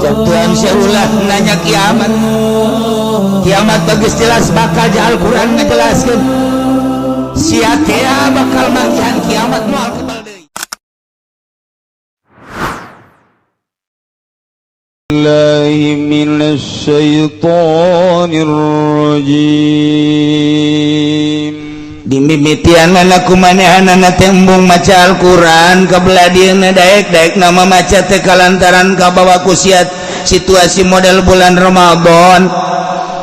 Jatuhan ulah nanya kiamat. Kiamat bagus jelas bakal ja Al-Quran ngejelaskan sia teh bakal manggihan kiamat, moal kebal deui. الله من الشيطان الرجيم. Dimimitianana ku manehanana tembung maca Al-Quran kabelah dieuna daek-daek nama maca teh kalantaran kabawa ku siat situasi model bulan Ramadan.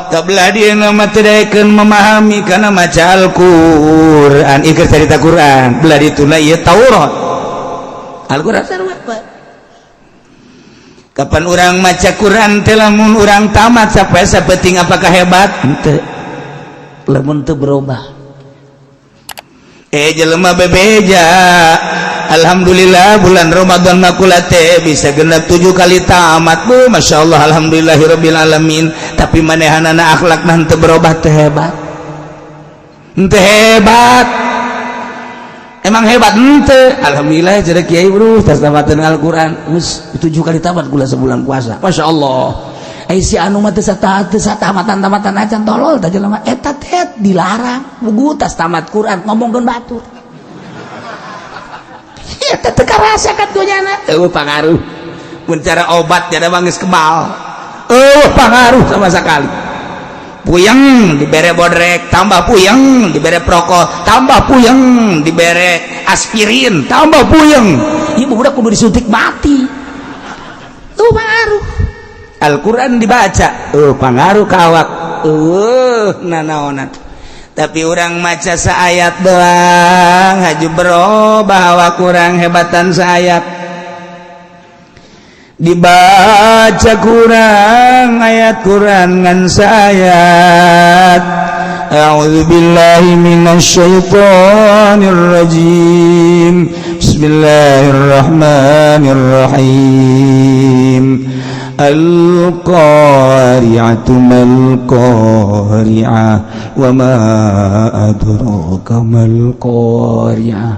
Kabelah dieuna mah teu daekeun memahami kana maca Al-Quran. Ieu cerita Quran belah dituna ieu Taurat Al-Quran sarua. Kapan urang maca Quran teh, lamun urang tamat sampai sapeting, apakah hebat? Henteu, lamun teu berubah. Eh, jelema bebeja, alhamdulillah bulan Ramadan makula teh bisa genap 7 kali tamat bu, masya Allah, alhamdulillahirabbil alamin. Tapi manehanana akhlak teu berubah, teh hebat? Henteu hebat. Emang hebat henteu? Alhamdulillah jadi kiai bro, tas tamatan Al-Qur'an geus 7 kali tamat gula sebulan puasa, masya Allah. Eh, si anu mah teu satamatan tamatan acan, tolol tah jelema eta teh. Dilarang bugu tas tamat Quran ngomongkeun batur, eta teu karasa kat dunyana. Eueuh pangaruh mun cara obat jadi mah geus kebal, eueuh pangaruh sama sekali. Puyeng dibere Bodrex, tambah puyeng. Dibere Procold, tambah puyeng. Dibere aspirin, tambah puyeng. Ibu budak kudu disuntik mati tuh. Pangaruh Al-Quran dibaca, oh pangaruh kawak nanaonan. Tapi urang maca saayat doang haju berubah awak, kurang hebatan. Saayat dibaca kurang, ayat Quran ngan saayat. A'udzu billahi minasyaitonir rajim. Bismillahirrahmanirrahim. Al-qari'atu mal qari'ah wa ma adraka mal qari'ah.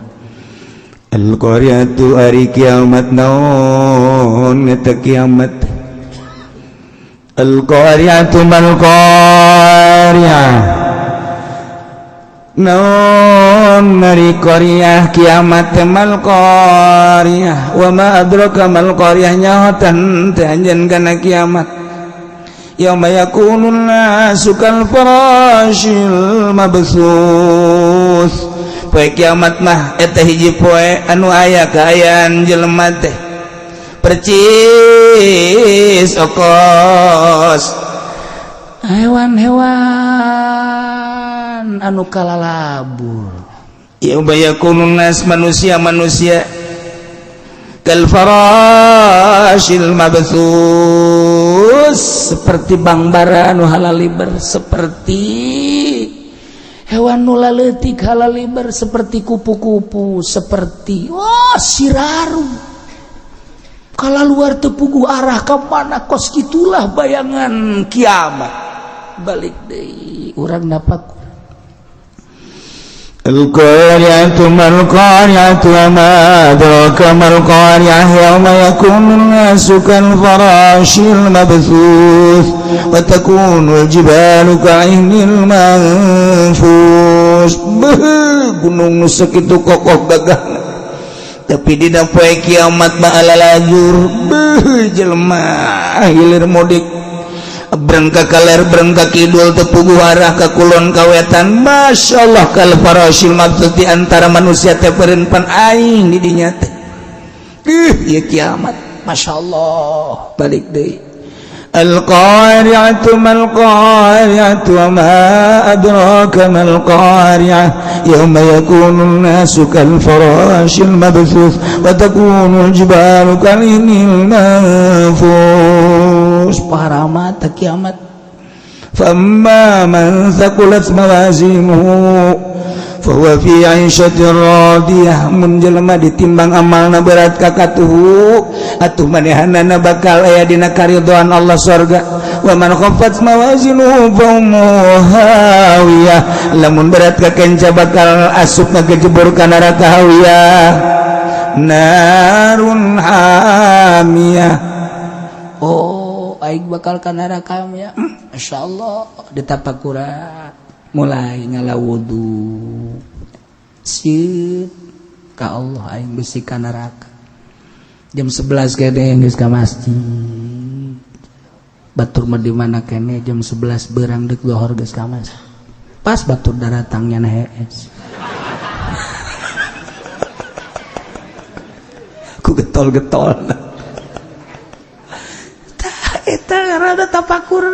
Al-qari'atu ari kiamat. Naon eta kiamat? Al-qari'atu mal qari'ah. Naon ari qari'ah kiamat? Mal qari'ah wa ma adraka mal qari'ah. Nyahotan teh anjeun kana kiamat? Yauma yakunun nasu kal farashil mabtsus. Poe kiamat mah eta hiji poe anu aya kaayaan jelema teh percis okos hewan-hewan anu kalalabur. Yauma yakunun nas, manusia-manusia, kal farashil mabtsus, seperti bangbara anu halaliber, seperti hewan nu laletik halaliber, seperti kupu-kupu, seperti wah siraru kalau luar tepugu arah ke mana. Kos gitulah bayangan kiamat. Balik deui urang napak. القارعة ما القارعة وما أدراك ما القارعة يوم يكون الناس كالفراش المبثوث وتكون الجبال كالعهن المنفوش. Gunung nu sakitu kokoh gagah, tapi dina poe kiamat mah alalajur. Beuh, jelema hilir mudik, brengka kaler, brengka kidul, tepugu arah ka kulon ka wetan. Masya Allah, kal farasyil mabtsus, di antara manusia teh pan aing di dinya teh. Ih, ieu kiamat. Masya Allah, balik deui. Al-qari'atu mal qari'atu wa ma adraka mal qari'ah yawma yakunu an-nasu kal farashil mabthuth wa takunu al-jibalu kal ihnil manfush. Paramata kiamat. Famma man thaqulat mawazinuhu fahuwa fi 'ishatin radiyah. Mun jelema ditimbang amalna berat kakatuhu, atuh manehanana bakal aya dina karidhoan Allah, sorga. Wa man khaffat mawazinuhu fa ummuhu hawiyah. Lamun berat ka kenca, bakal asup ngagejebur ka neraka hawiyah, narun hamiyah. Oh. Aing bakal ka neraka ya. Masya Allah, ditapakura mulai ngala wudu. Sieun ka Allah aing bisi ka neraka. Jam 11 kene geus ka masjid. Batur mah di mana kene jam 11 berang deuk lohor geus ka masjid. Pas batur daratangnya na hees. Ku getol-getol. Tah eta rada tapakur.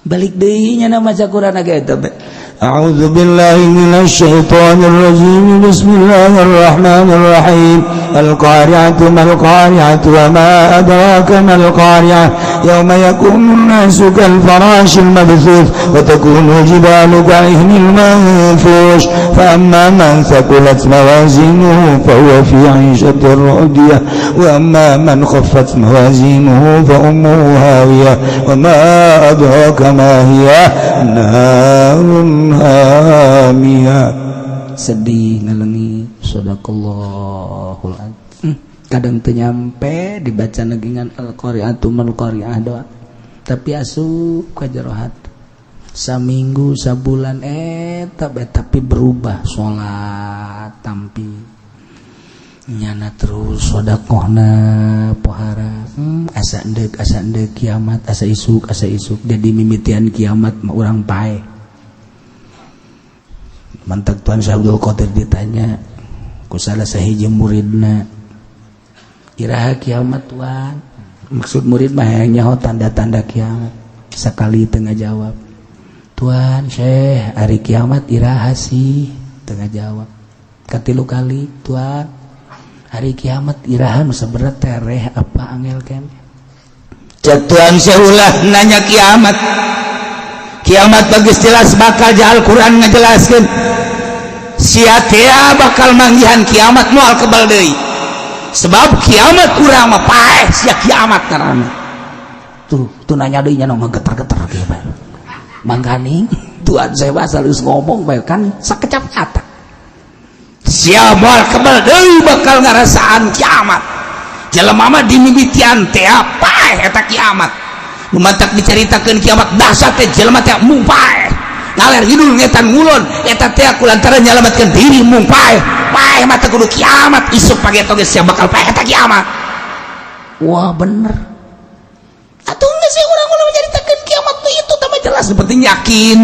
Balik deui nya maca Quran ge eta. أعوذ بالله من الشيطان الرجيم بسم الله الرحمن الرحيم القارعة ما القارعة وما أدراك ما القارعة يوم يكون الناس كالفراش المبثوث وتكون الجبال كالعهن المنفوش فأما من ثقلت موازينه فهو في عيشة راضية وأما من خفت موازينه فأمه هاوية وما أدراك ما هي نار hamiyah. Sedih ngalengi sadaqallahul azim. Kadang teu nyampe dibaca negingan al-qari'atu mal qari'ah doa, tapi asup ka jero hati. Saminggu sabulan eta bae tapi berubah salat tampi nyana terus sedekahna pohara. Asa endeuk kiamat, asa isuk jadi mimitian kiamat mah urang paeh. Mantak Tuan Syekh Abdul Qadir ditanya ku salah sahiji muridna, iraha kiamat tuan? Maksud murid mah hayang nyaho tanda-tanda kiamat. Sakali teu ngajawab. Tuan Syekh, ari kiamat iraha sih? Teu ngajawab. Katilu kali, tuan, hari kiamat iraha nu sabenerna tereh apa angel keneh? Cek Tuan Syekh ulah nanya kiamat. Kiamat bagus jelas bakal ja Al-Qur'an ngajelaskeun. Sia tea bakal manggihan kiamat moal kebal deui. Sebab kiamat urang mah paeh sia kiamat ngaranna. Tuh, tuh nanya deui nya nu ngegeter-geter kieu bae. Mangkaning Tuan saya asal geus ngomong bae kan sakecap kata. Sia moal kebal deui bakal ngarasaan kiamat. Jelema mah dimimitian tea paeh eta kiamat. Nu mantak dicaritakeun kiamat dahsyat teh jelema teh mung paeh. Ngaler ngidul ngetan ngulon eta teh kulantaran nyalametkeun diri mung paeh. Paeh mah teh kudu kiamat isuk pageto geus sia bakal paeh eta kiamat. Wah bener. Atuh geus sih urang ulah mencaritakeun kiamat tuh itu tambah jelas seperti yakin.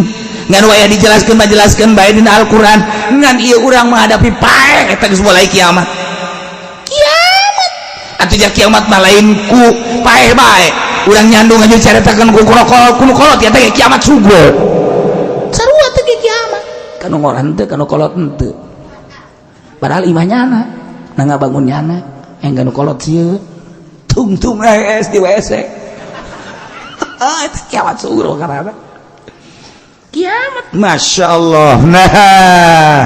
Ngan waya dijelaskeun mah jelaskeun bae dina Al-Qur'an. Ngan ieu urang menghadapi paeh eta geus mulai kiamat. Kiamat. Atuh ja kiamat mah lain ku paeh bae. Urang nyandung aja caritakeun ku kolot ya teh kiamat sugo. Sarua teh kiamat. Kanu ngoran teh kanu kolot henteu. Padahal imah nyana, na ngabangun nyana, yang kanu kolot sieun. Tungtung es di WC. Ah eta kiamat sugo karana. Kiamat. Masya Allah. Nah,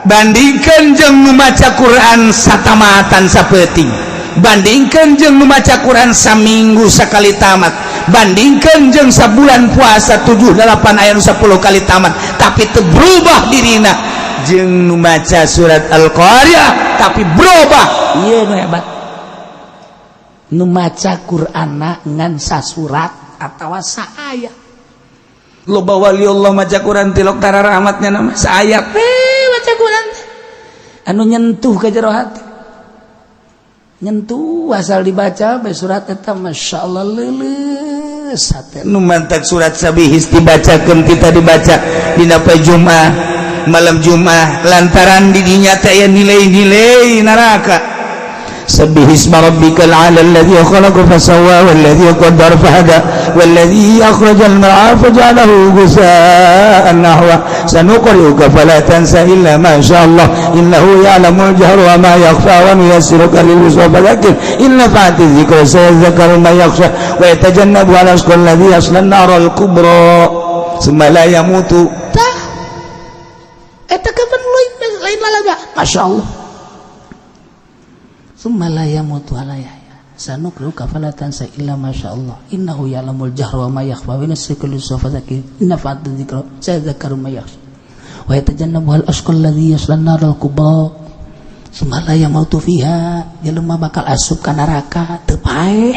bandingkan jeung nu maca Quran satamatan sapeuting. Bandingkan jeung nu maca Quran saminggu sakali tamat. Bandingkan jeung sabulan puasa 7 8 ayat 10 kali tamat, tapi teu berubah dirina. Jeung nu maca surat Al-Qari'ah tapi berubah. Ieu nu hebat. Nu maca Qur'anna ngan sasurat atawa saayat. Loba wali Allah maca Quran tilok tara rahmatnya nama saayat. Maca Quran anu nyentuh ka jero hati. Nyentuh asal dibaca bae surat eta masyaallah leuleus hate. Nu mantak surat Sabihis dibacakeun kita dibaca dina poe Jumat, malam Jumat lantaran di dinya teh aya nilai-nilai neraka. Sabbihisma rabbikal a'la alladzi khalaqa fasawwa walladzi qaddara fahada walladzi akhrajal mar'a faja'alahu ghusaa'an nahwa sanuqri'uka fala tansa illa ma syaa Allah innahu ya'lamul jahra wa ma yakhfa wa nuyassiruka lil yusra fadzakir in nafa'ati dzikra sayadhakkaru man yakhsha wa yatajannabuha al-ashqa alladzi yasla an-nara al-kubra tsumma la yamutu. Tah eta kapan lain lalaga masyaallah. Tsumma la yamutu wa la yahya sanuqri'uka fala tansa illa ma syaa Allah innahu ya'lamul jahra wa ma yakhfa wa nuyassiruka lil yusra fadzakir in nafa'ati dzikra sayadhakkaru man yakhsha wa yatajannabuha al-ashqa alladzi yasla an-nara al-kubra tsumma la yamutu fiha. Jelema bakal asup ka neraka teu paeh.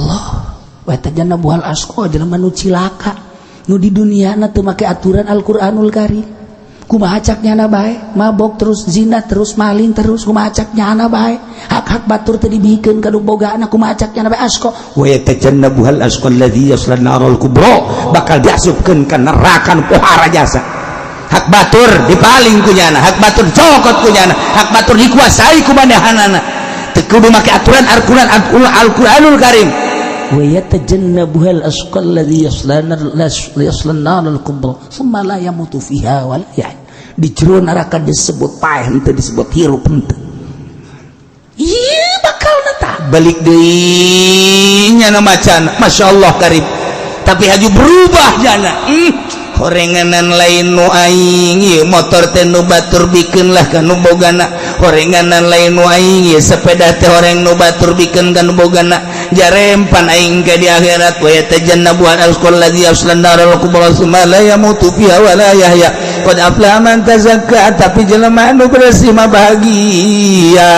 Allah wa yatajannabuhal asqa, jelema nu cilaka nu di dunia na teu make aturan Al-Qur'anul Karim. Kumaha cak nyana bae, mabok terus, zina terus, maling terus, kumaha cak nyana bae, hak-hak batur teu dibikeun ka nu bogana, kumaha cak nyana bae, asqa. Wa yatajannabuhal asqa alladzi yaslan naral kubra, bakal diasupkeun ka neraka nu pohara jasa. Hak batur dipaling ku nyana, hak batur cokot ku nyana, hak batur dikuasai ku manehanana, teu kudu make aturan Al-Qur'an, Al-Qur'anul Karim. Wa yatajannabuhal asqa alladzi yaslan naral kubra tsumma la yamutu fiha wa la yahya. Di jero neraka disebut paeh henteu, disebut hirup henteu. Ieu bakal tah balik deui nyana macana Masya Allah karib, tapi haju berubah nyana. Horenganan lain nu aing ieu, motor teh nu batur, bikeun lah ka nu bogana. Horenganan lain nu aing ieu, sepeda teh horeng nu batur, bikeun ka nu bogana. Jarempan aing ke di akhirat. Wa yatajannabuhal asqal ladzi yaslan naral kubra tsumma la yamutu fiha wa la yahya. Qad aflaha man tazakka, tapi jelema anu bersih mah bahagia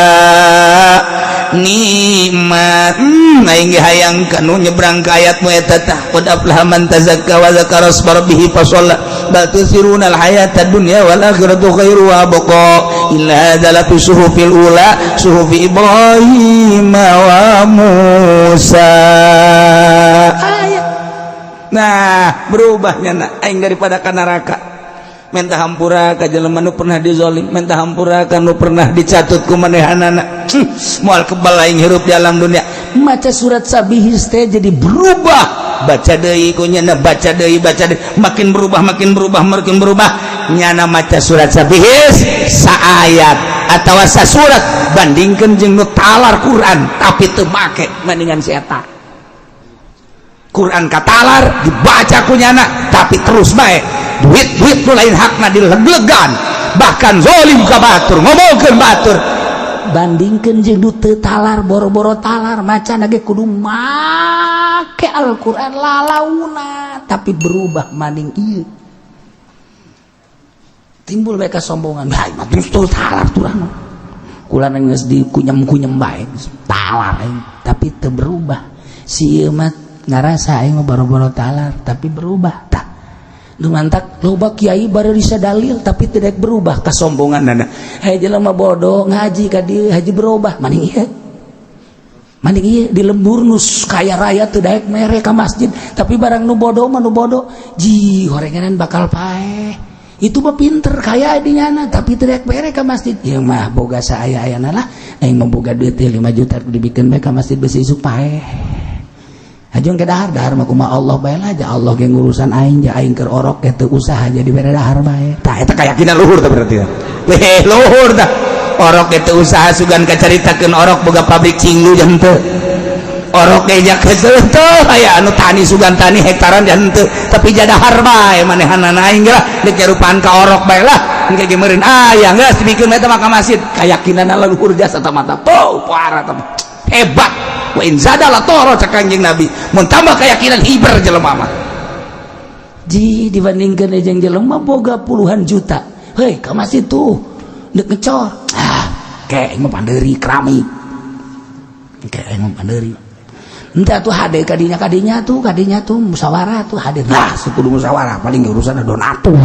nikmat. Aing ge hayang kanu nyebrang ka ayat mu eta tah. Qad aflaha man tazakka wa dzakara asma rabbih fa shalla, bal tusiruna al hayata dunya wal akhiratu khairu wa abqa. Illa hadza la fi suhufil ula, suhufi Ibrahim wa Musa. Ayat. Nah, berubahnya nah aing daripada ka neraka minta hampura ka jelema nu pernah dizolim, minta hampura ka nu pernah dicatut ku manehanana. Moal kebal aing hirup di alam dunia. Maca surat Sabihis teh jadi berubah. Baca deui ku nyana, baca deui, baca deui, makin berubah, makin berubah, makin berubah nyana. Maca surat Sabihis saayat atau sasurat bandingkeun jeung nu talar Quran tapi teu make, mendingan si eta. Quran katalar dibaca ku nyana, tapi terus bae duit duit nu lain hakna dileglegan, bahkan zolim ka batur, ngomongkeun batur. Bandingkeun jeung nu teu talar, boro-boro talar, maca ge kudu make Al-Qur'an lalauna, tapi berubah maning ieu timbul bae kasombongan bae mah terus tuh talar turang kula geus dikunyem-kunyem bae talar aing, tapi teu berubah. Si ieu mah ngarasa aing mah boro-boro talar tapi berubah. Tah, nu mantak loba kiai baru bisa dalil tapi tidak berubah Kasombongan nana. Hey, jelema bodoh ngaji ka dieu haji berubah maning ieu, maning ieu di lembur nu kaya raya teu daek mere ka masjid, tapi barang nu bodoh mah nu bodoh ji horenganan bakal paeh. Itu mah pinter kaya di nyana tapi teu daek mere ka masjid. Ieu mah boga saaya-ayana lah, aing mah boga duit 5 juta dibikeun bae ka masjid, besi isuk paeh. Hajung ke dahar, dahar mah kumaha Allah bae lah, ja Allah ge ngurusan aing, ja aing keur orok ge teu usaha, jadi bere dahar bae. Tah, eta keyakinan luhur tah berarti. Weh, luhur tah. Orok ge teu usaha, sugan kacaritakeun orok boga pabrik cinglu jan teu. Orok ge jak teu teu aya anu tani, sugan tani hektaran jan teu, tapi jadahar bae manehanana. Aing lah deuk nyarupaan ka orok bae lah, engke ge meureun aya geus dibikeun eta mah ka masjid. Keyakinan luhur jasa mata. Oh, parah tah. Hebat. Wa in zada la toro cak Kanjeng Nabi. Mun tambah keyakinan hiber jelema mah. Ji dibandingkan jeung jelema boga puluhan juta, hei, ka masjid tuh dek ngecor, ah kayak mah pandeuri keramik, kayak mah pandeuri. Entah tuh hade kadinya, kadinya tuh, kadinya tuh musyawarah tuh hade. Nah, sekudu musyawarah paling urusan donatur.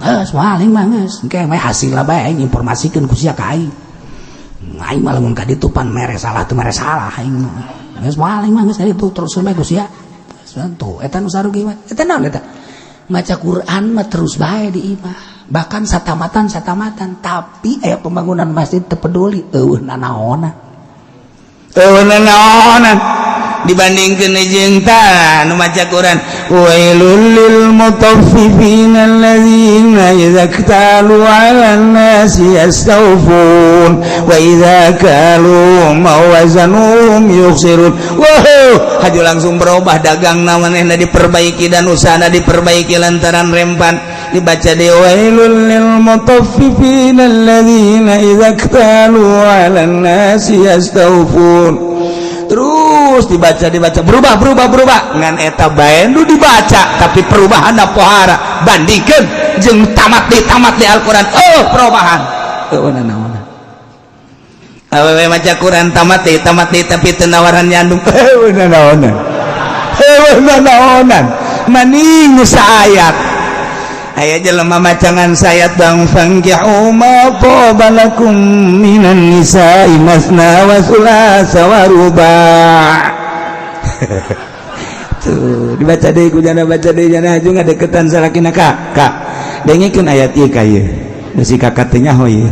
Eh, paling mah geus engke mah hasil lah bae aing informasikeun ku sia ka aing. Aing mah lamun ka ditu pan mere salah teu mere salah aing mah. Geus paling mah geus itu terus bae ku sia. Tuh, eta nu sarugi mah. Eta naon eta? Maca Quran mah terus bae di imah. Bahkan satamatan satamatan, tapi aya pembangunan masjid teu peduli, eueuh nanaonan. Eueuh nanaonan dibandingkeun jeung tah nu maca Quran. Wailul lil mutaffifin alladzina idza iktalu 'alan nasi yastawfun wa idza kaluhum aw wazanuhum yukhsirun. Wow, haju langsung berubah, dagang manehna diperbaiki dan usahana diperbaiki lantaran rempan dibaca di wailul lil mutaffifin alladzina idza iktalu 'alan nasi yastawfun. Terus dibaca, dibaca, berubah, berubah, berubah. Ngan eta bae nu dibaca tapi perubahan pohara, bandingkeun jeung tamat di Al-Qur'an. Oh, perubahan. Eueuh nanaonan. Awewe maca Quran tamat deui, tamat deui, tapi teu nawaran nyandung. Heueuh, naonan, heueuh, naonan maning saayat. Aya jelema macangan sayat bang, "Fankihu ma thaba lakum minan nisa'i masna wa thulatha wa ruba'." Tuh dibaca deui ku jana, baca deui jana, haju ngadeukeutan salakina, "Kak, kak, dengekeun ayat ieu ka ieu." Bisi kakak teh nyaho ieu.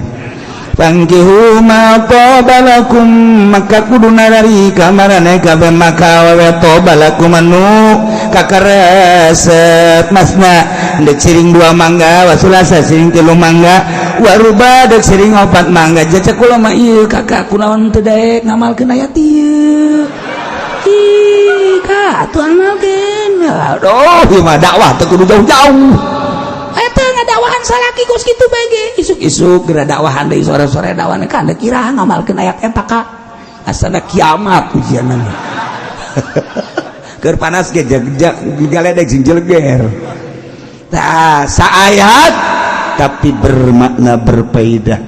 "Fankihu ma thaba lakum," maka kudu narari ka maraneh kabeh maka awewe, "thaba lakum," anu kakaresep, "masna," dek siring dua mangga, "wa sulasa," siring tilu mangga, "wa ruba," dek siring opat mangga. Jajak kula mah ieu, kakak, kunaon teu daek ngamalkeun ayat ieu? Ih, kak, atuh amalkeun. Aduh, ieu mah dakwah teu kudu jauh-jauh. Eta ngadakwahan salaki kos kitu bae ge. Isuk-isuk geura dakwahan deui, sore-sore dakwahan kan da kira ngamalkeun ayat eta, kak. Asana kiamat ujianna. Keur panas ge galedeg sing jeleger. Tah, saayat tapi bermakna, berfaedah.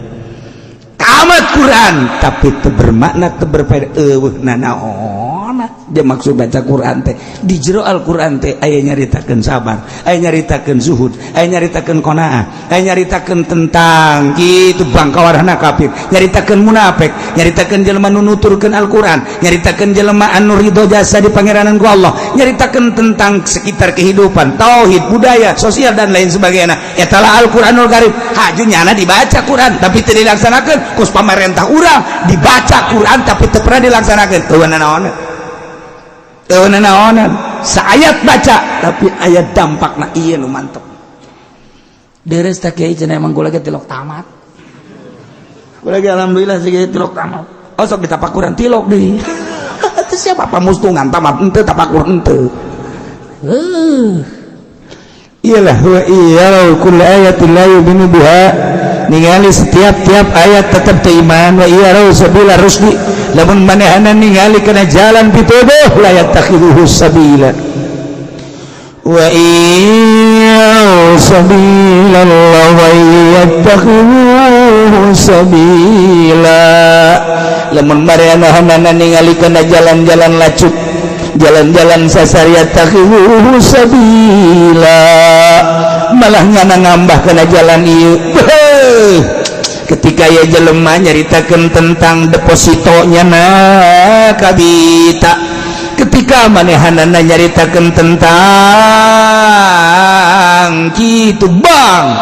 Tamat Quran tapi teu bermakna, teu berfaedah, eueuh nanaon dia maksud baca Quran teh. Di jero Al-Quran teh aya nyaritakeun sabar, aya nyaritakeun zuhud, aya nyaritakeun qanaah, aya nyaritakeun tentang kitu bangkawarana kafir, nyaritakeun munafik, nyaritakeun jelema nu nuturkeun Al-Quran, nyaritakeun jelema anu ridho jasa di pangeranan ku Allah, nyaritakeun tentang sekitar kehidupan, tauhid, budaya, sosial, dan lain sebagainya. Eta lah Al-Quranul Karim. Haju nyana dibaca Quran tapi teu dilaksanakeun. Kus pamarentah urang, dibaca Quran tapi teu pernah dilaksanakeun, eueuh naon, eueuh naonan. Saayat baca tapi aya dampakna, ieu nu mantep. Deres tak kiai cenah, emang kula ge tilok tamat. Kula ge alhamdulillah sih tilok tamat. Oh, sok ditapakuran tilok deui. Itu siapa pamustungan tamat henteu, tapakur henteu. Iyalah, wa iya kullu ayatin la yu'minu biha, ningali setiap-tiap ayat tetap teu iman. Wa iya sabila rusdi, lamun manehna ningali kana jalan pituduh, la yattakhidhuhu sabila. Wa iya sabila wa yattakhidhuhu sabila, lamun manehna ningali kana jalan-jalan lacut, jalan-jalan sasar, yattakhidhuhu sabila, malah ngana ngambah kana jalan ieu. Ketika ya jelema nyaritakeun tentang depositonya na kabita, ketika manehanana nyaritakeun tentang kitu bang,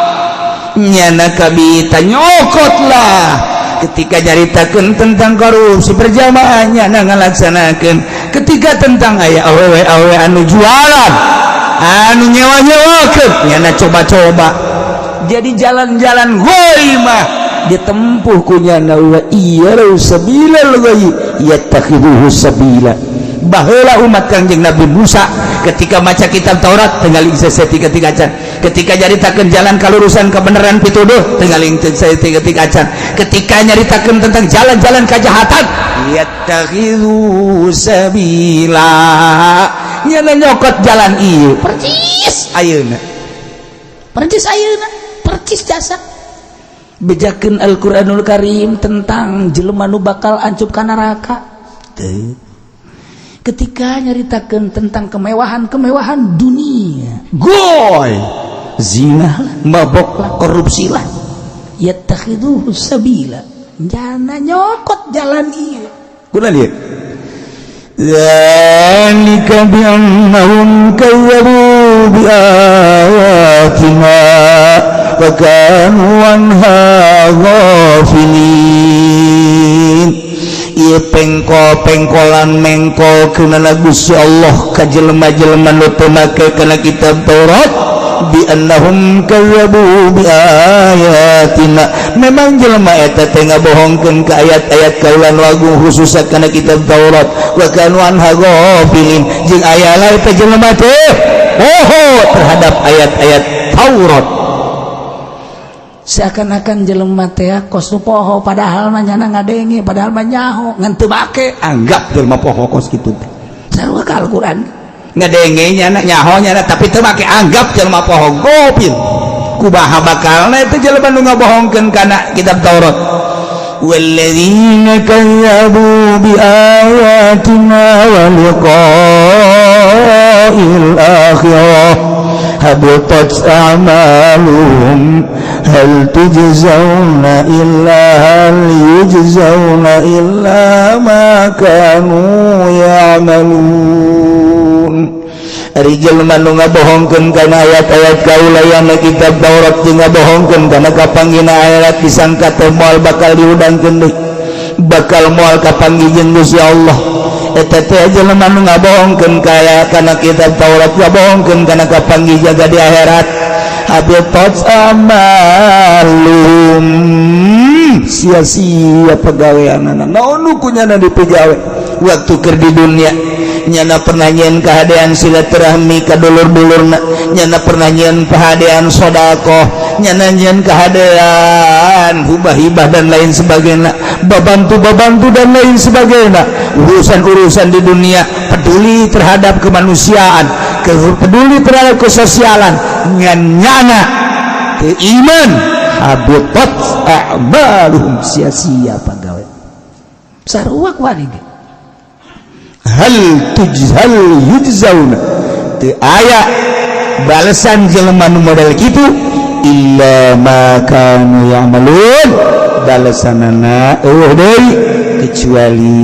nyana kabita nyokot lah. Ketika nyaritakeun tentang korupsi berjamaah, nyana ngalaksanakeun. Ketika tentang aya awewe awewe anu jualan, anu nyewa nyewakeun, nyana coba-coba. Jadi jalan-jalan goi mah ditempuh ku nyana. Wa iya sabilal ghayyi yattakhidhuhu sabila. Baheula umat Kangjeng Nabi Musa ketika maca kitab Taurat tinggal tiga tiga acan. Ketika nyaritakeun jalan kalurusan, kebenaran, pituduh, tinggal tiga tiga acan. Ketika nyaritakeun tentang jalan-jalan kejahatan, yattakhidhu sabila, nyana nyokot jalan ieu percis ayeuna, percis ayeuna, percis jasa. Bejakeun Al-Qur'anul Karim tentang jelema nu bakal ancup ka neraka teu. Ketika nyaritakeun tentang kemewahan-kemewahan dunia, goy, zina lah, mabok lah, korupsi lah, yattakhidhuhu sabila, jana nyokot jalan ieu. Kula lihat. ذلك بأنهم كذبوا بآياتنا وكانوا عنها غافلين. Ieu pengkol-pengkolan mengkol kana Gusti Allah ka jelema-jelema nu teu make kana kitab Taurat. Bi annahum kazzabu bi ayatina, memang jelema eta teh ngabohongkeun ka ayat-ayat kaula nu agung, khususna kana kitab Taurat. Wa kanu anha ghafilin, jeung aya lah eta jelema teh poho terhadap ayat-ayat Taurat. Seakan-akan jelema teh kos nu poho, padahal mah nyana ngadenge, padahal mah nyaho, ngan teu make. Anggap jelema poho kos kitu teh. Sarua ka Al-Qur'an, ngadenge nyana, nyaho nyana, tapi teu make, anggap jelema poho, gofil. Kumaha bakalna itu jelema nu ngabohongkeun kana kitab Taurat? Walladzina kazzabu bi ayatina wa liqa'il akhirah habitat a'maluhum hal tujzauna illa hal yujzauna illa ma kanu ya'malun. Ari jelema nu ngabohongkeun kana ayat-ayat kaula yang kitab Taurat jeung ngabohongkeun kana kapanggihna akhirat, disangka teh moal bakal dihudangkeun deui, bakal moal kapanggih jeung Gusti Allah. Eta teh jelema nu ngabohongkeun kaya kana kitab Taurat, ngabohongkeun kana kapanggih jaga di akhirat, habitat amaluhum, sia-sia pagaweanana. Naon nu kunyana dipigawe waktu keur di dunia? Nyana pernah nyieun kahadean silaturahmi ka dulur-dulurna, nyana pernah nyieun kahadean sodakoh, nyana nyieun kahadean hibah-hibah dan lain sebagainya, babantu-babantu dan lain sebagainya, urusan-urusan di dunia, peduli terhadap kemanusiaan, peduli terhadap kesosialan, ngan nyana teu iman, habitat a'maluhum, sia-sia pagawe. Sarua kuari ge. Hal tujhal yujzauna, teu aya balesan jelema nu model kitu, illa ma kanu ya'malun, balesanana euweuh deui kecuali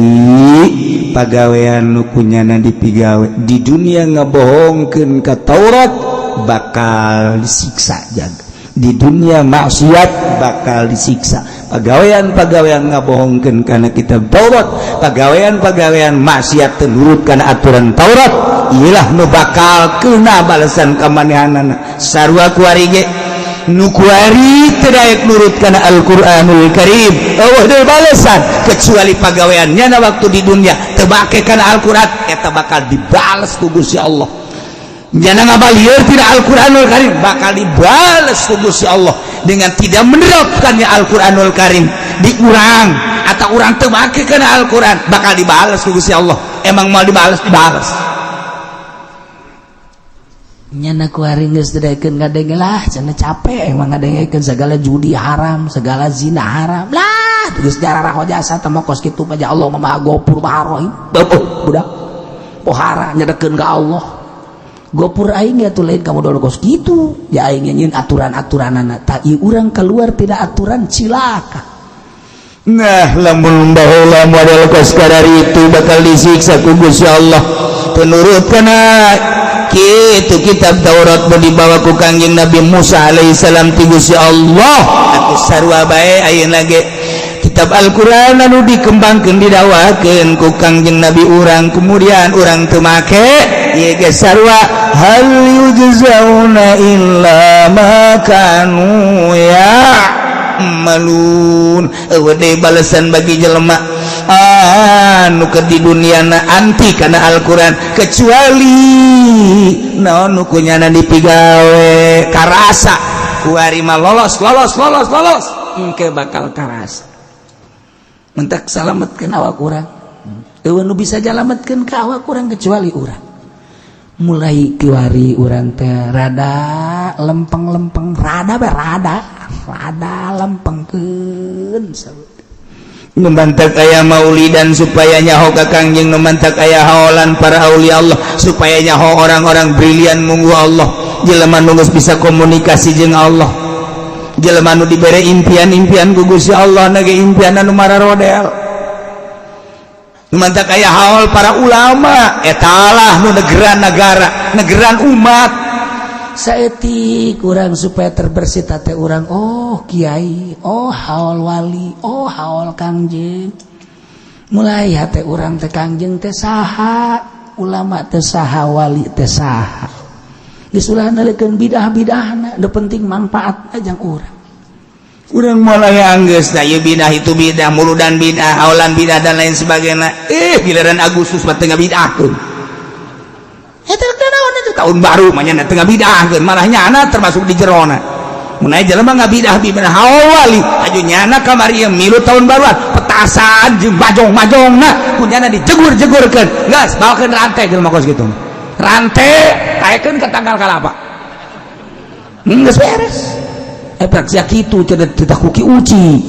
pagawean nu kunyana dipigawe di dunia. Ngabohongkeun ka Taurat bakal disiksa, jaga di dunia maksiat bakal disiksa. Pagawean-pagawean ngabohongkeun kana kitab Taurat, pagawean-pagawean maksiat, nurut kana aturan Taurat, iyalah nu bakal kena balasan kamanehanana. Sarua kuari ge, nu kuari teu daek nurut kana Al-Qur'anul Karim, euweuh deui balasan kecuali pagawean nyana waktu di dunia teu bake kana Al-Qur'an, eta bakal dibales ku Gusti Allah. Nyana ngabalieur tina Al-Qur'anul Karim, bakal dibales ku Gusti Allah dengan tidak menerapkannya Al-Qur'anul Karim di urang atau urang teu make kana Al-Qur'an, bakal dibales ku Gusti Allah. Emang mau dibales, dibales. Nyana kuari geus teu daekeun ngadenge lah cenah, capek emang ngadengekeun segala judi haram, segala zina haram lah, geus jararah jasa teh mah kos kitu mah. Allah Maha Gopur, Maha Rahim. Oh, budak pohara nyedekeun ka Allah. Gopur aing ya tuh lain kamu dulu kos kitu ya, aing nyieun aturan-aturanana tak ieu urang keluar tidak aturan, cilaka. Nah, lamun baheula model kos itu bakal disiksa ku Gusti Allah penurut kana kitu kitab Taurat nu dibawa ku Kangjeng Nabi Musa alaihissalam ti Gusti Allah. Atuh sarua bae ayeuna ge kitab Al-Qur'an anu dikembangkeun, didakwakeun ku Kangjeng Nabi urang, kemudian urang teu make, ieu ge sarua, hal yujzauna illa ma kanu ya'malun, euweuh deui balesan bagi jelema anu keur di duniana anti kana Al-Qur'an kecuali naon nu kunyana dipigawe. Karasa kuari mah lolos lolos lolos lolos, engke bakal karasa. Mentak salametkeun awak urang, euweuh nu bisa nyalametkeun ka awak urang kecuali urang. Mulai kiwari urang teh rada lempeng-lempeng, rada be rada rada lempengkeun. Nu mantak aya maulidan supaya nyaho ka Kangjeng, nu mantak aya haolan para aulia Allah supaya nyaho orang-orang brilian munggu Allah, jelema nu geus bisa komunikasi jeung Allah, jelema nu dibere impian-impian ku Gusti Allah na ge impian anu mararodel. Nu mantak aya haol para ulama, etalah nu negeran negara, negeran umat. Saeutik urang supaya terbersih teh urang, oh kiai, oh haol wali, oh haol kangjeng. Mulai hate urang teh kangjeng teh saha, ulama teh saha, wali teh saha, geus ulah nalikeun bidah-bidahna, nu penting manfaat jang urang. Urang mulai anggeus da ieu bidah, itu bidah, muludan bidah, haolan bidah, dan lain sebagainya. Giliran Agustus mah teu ngabidahkeun. Eta naon itu tahun baru mah nya teu ngabidahkeun, malah nyana termasuk di jerona. Mun aya jelema ngabidah bidah haol wali, aju nyana kamari ieu milu tahun baruan, petasan jeung bajong-majongna, ku nyana dijegur-jegurkeun. Geus, bawakeun rantai jelema kos kitu. Rantai taekeun ka tangkal kalapa. Geus beres. Efek sia kitu cenah teu kuki uci.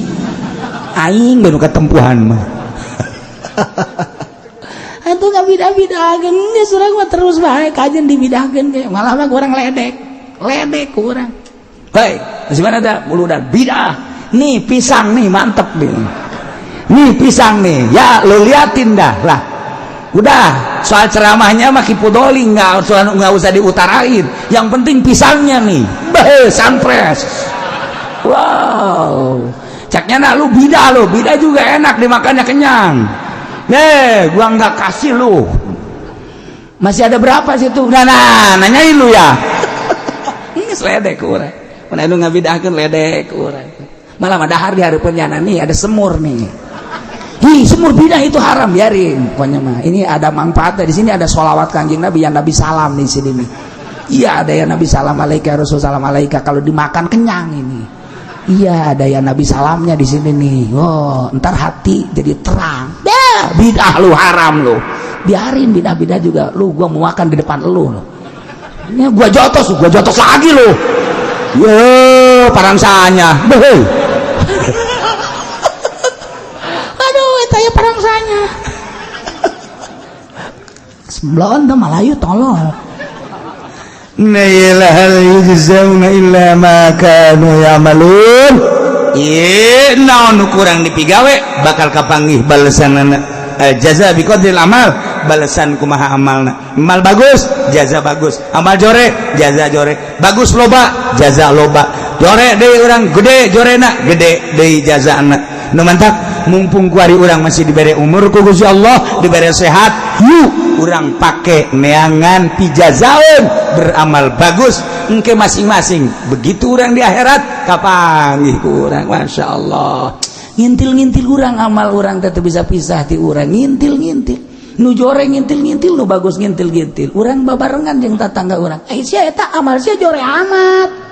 Aing baru ketempuhan mah. Atuh ngabidah-bidahkeun geus urang mah terus bae kajen dibidahkeun ge. Malah mah kurang ledek. Ledek kurang. Hei, masih mana ada udah bidah. Nih pisang nih mantep nih. Nih pisang nih, ya lu liatin dah lah. Udah, soal ceramahnya mah Ki Pudoli nggak usah diutarain. Yang penting pisangnya nih. Beh, sunfresh. Wow. Caknya nah lu bidah, lu bidah juga enak dimakannya, kenyang. Nih, gua nggak kasih lu. Masih ada berapa situ? Nah, nah, nanyain lu ya. Ini ledek urang. Mana lu ngabidahkeun ledek urang. Malah mah dahar di hareupeun nyana nih ada semur nih. Hi, semur bidah itu haram, biarin. Pokoknya mah ini ada manfaatnya, di sini ada sholawat Kanjeng Nabi yang Nabi salam di sini nih. Iya, ada yang Nabi salam alaika, Rasul salam alaika, kalau dimakan kenyang ini. Iya, ada yang Nabi salamnya di sini nih. Oh, ntar hati jadi terang. Dah, bidah lu haram lu. Biarin bidah-bidah juga lu, gua mau makan di depan lu. Ini gua jotos lagi lu. Yo, parangsanya. Beuh. Aduh, eta ya parangsanya. Sebelon tuh Malayu tolol. Naila hal yujzauna illa ma kanu ya'malun. Ieu naon nu kurang dipigawe bakal kapanggih balesanana. Jaza bi qadril amal, balesan kumaha amalna. Amal bagus, jaza bagus. Amal jore, jaza jore. Bagus loba, jaza loba. Jore deui urang gede jorena, gede deui jazana. Nu mantak mumpung kuari urang masih dibere umur ku Gusti Allah, dibere sehat, yuk urang pake neangan pijazaun beramal bagus engke masing-masing. Begitu urang di akhirat kapanggih ku urang, Masya Allah. Ngintil-ngintil urang amal urang teh bisa pisah ti urang, ngintil-ngintil. Nu jore ngintil-ngintil, nu bagus ngintil-ngintil. Urang babarengan jeung tatangga urang. Eh sia eta amal sia jore amat.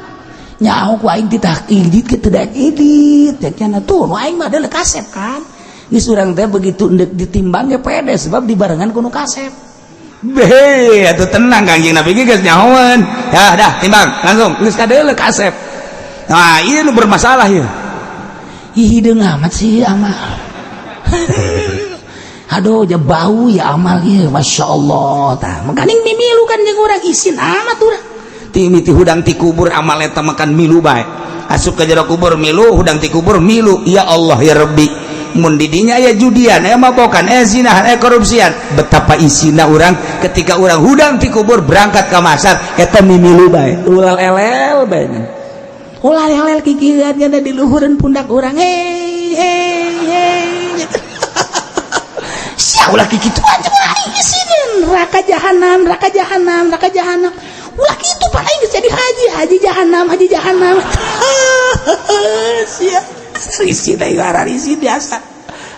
Nyaho ku aing titah idit kitu daek idit. Cenah tuh nu aing mah deuleu kasep kan. Geus urang teh begitu endek ditimbang ge pede sebab dibarengan ku nu kasep. Beh, atuh tenang Kangjeng Nabi ge geus nyahoeun. Ya dah timbang langsung geus kadeuleu kasep. Nah, ieu nu bermasalah ieu. Ih, hideung amat sih amal. Aduh, ja bau ya amal ieu, Masya Allah. Tah, makaning mimilu kan jeung urang isin amat urang. Ti hudang ti kubur amal eta makan milu bae. Asup ka jero kubur milu, hudang ti kubur milu. Ya Allah ya Rabbi. Mun di dinya aya judian, aya mabokan, aya zinahan, aya korupsian. Betapa isina urang ketika urang hudang ti kubur berangkat ka masar eta mimilu bae. Ulah elel bae. Ulah elel kikieuan nya di luhureun pundak urang. Hei hei hei. Sia ulah kikitu aja aing isinin. Neraka jahanam, neraka jahanam, neraka jahanam. Ulah kitu pan aing geus jadi haji, haji jahanam, haji jahanam. Sia risi teh risi biasa.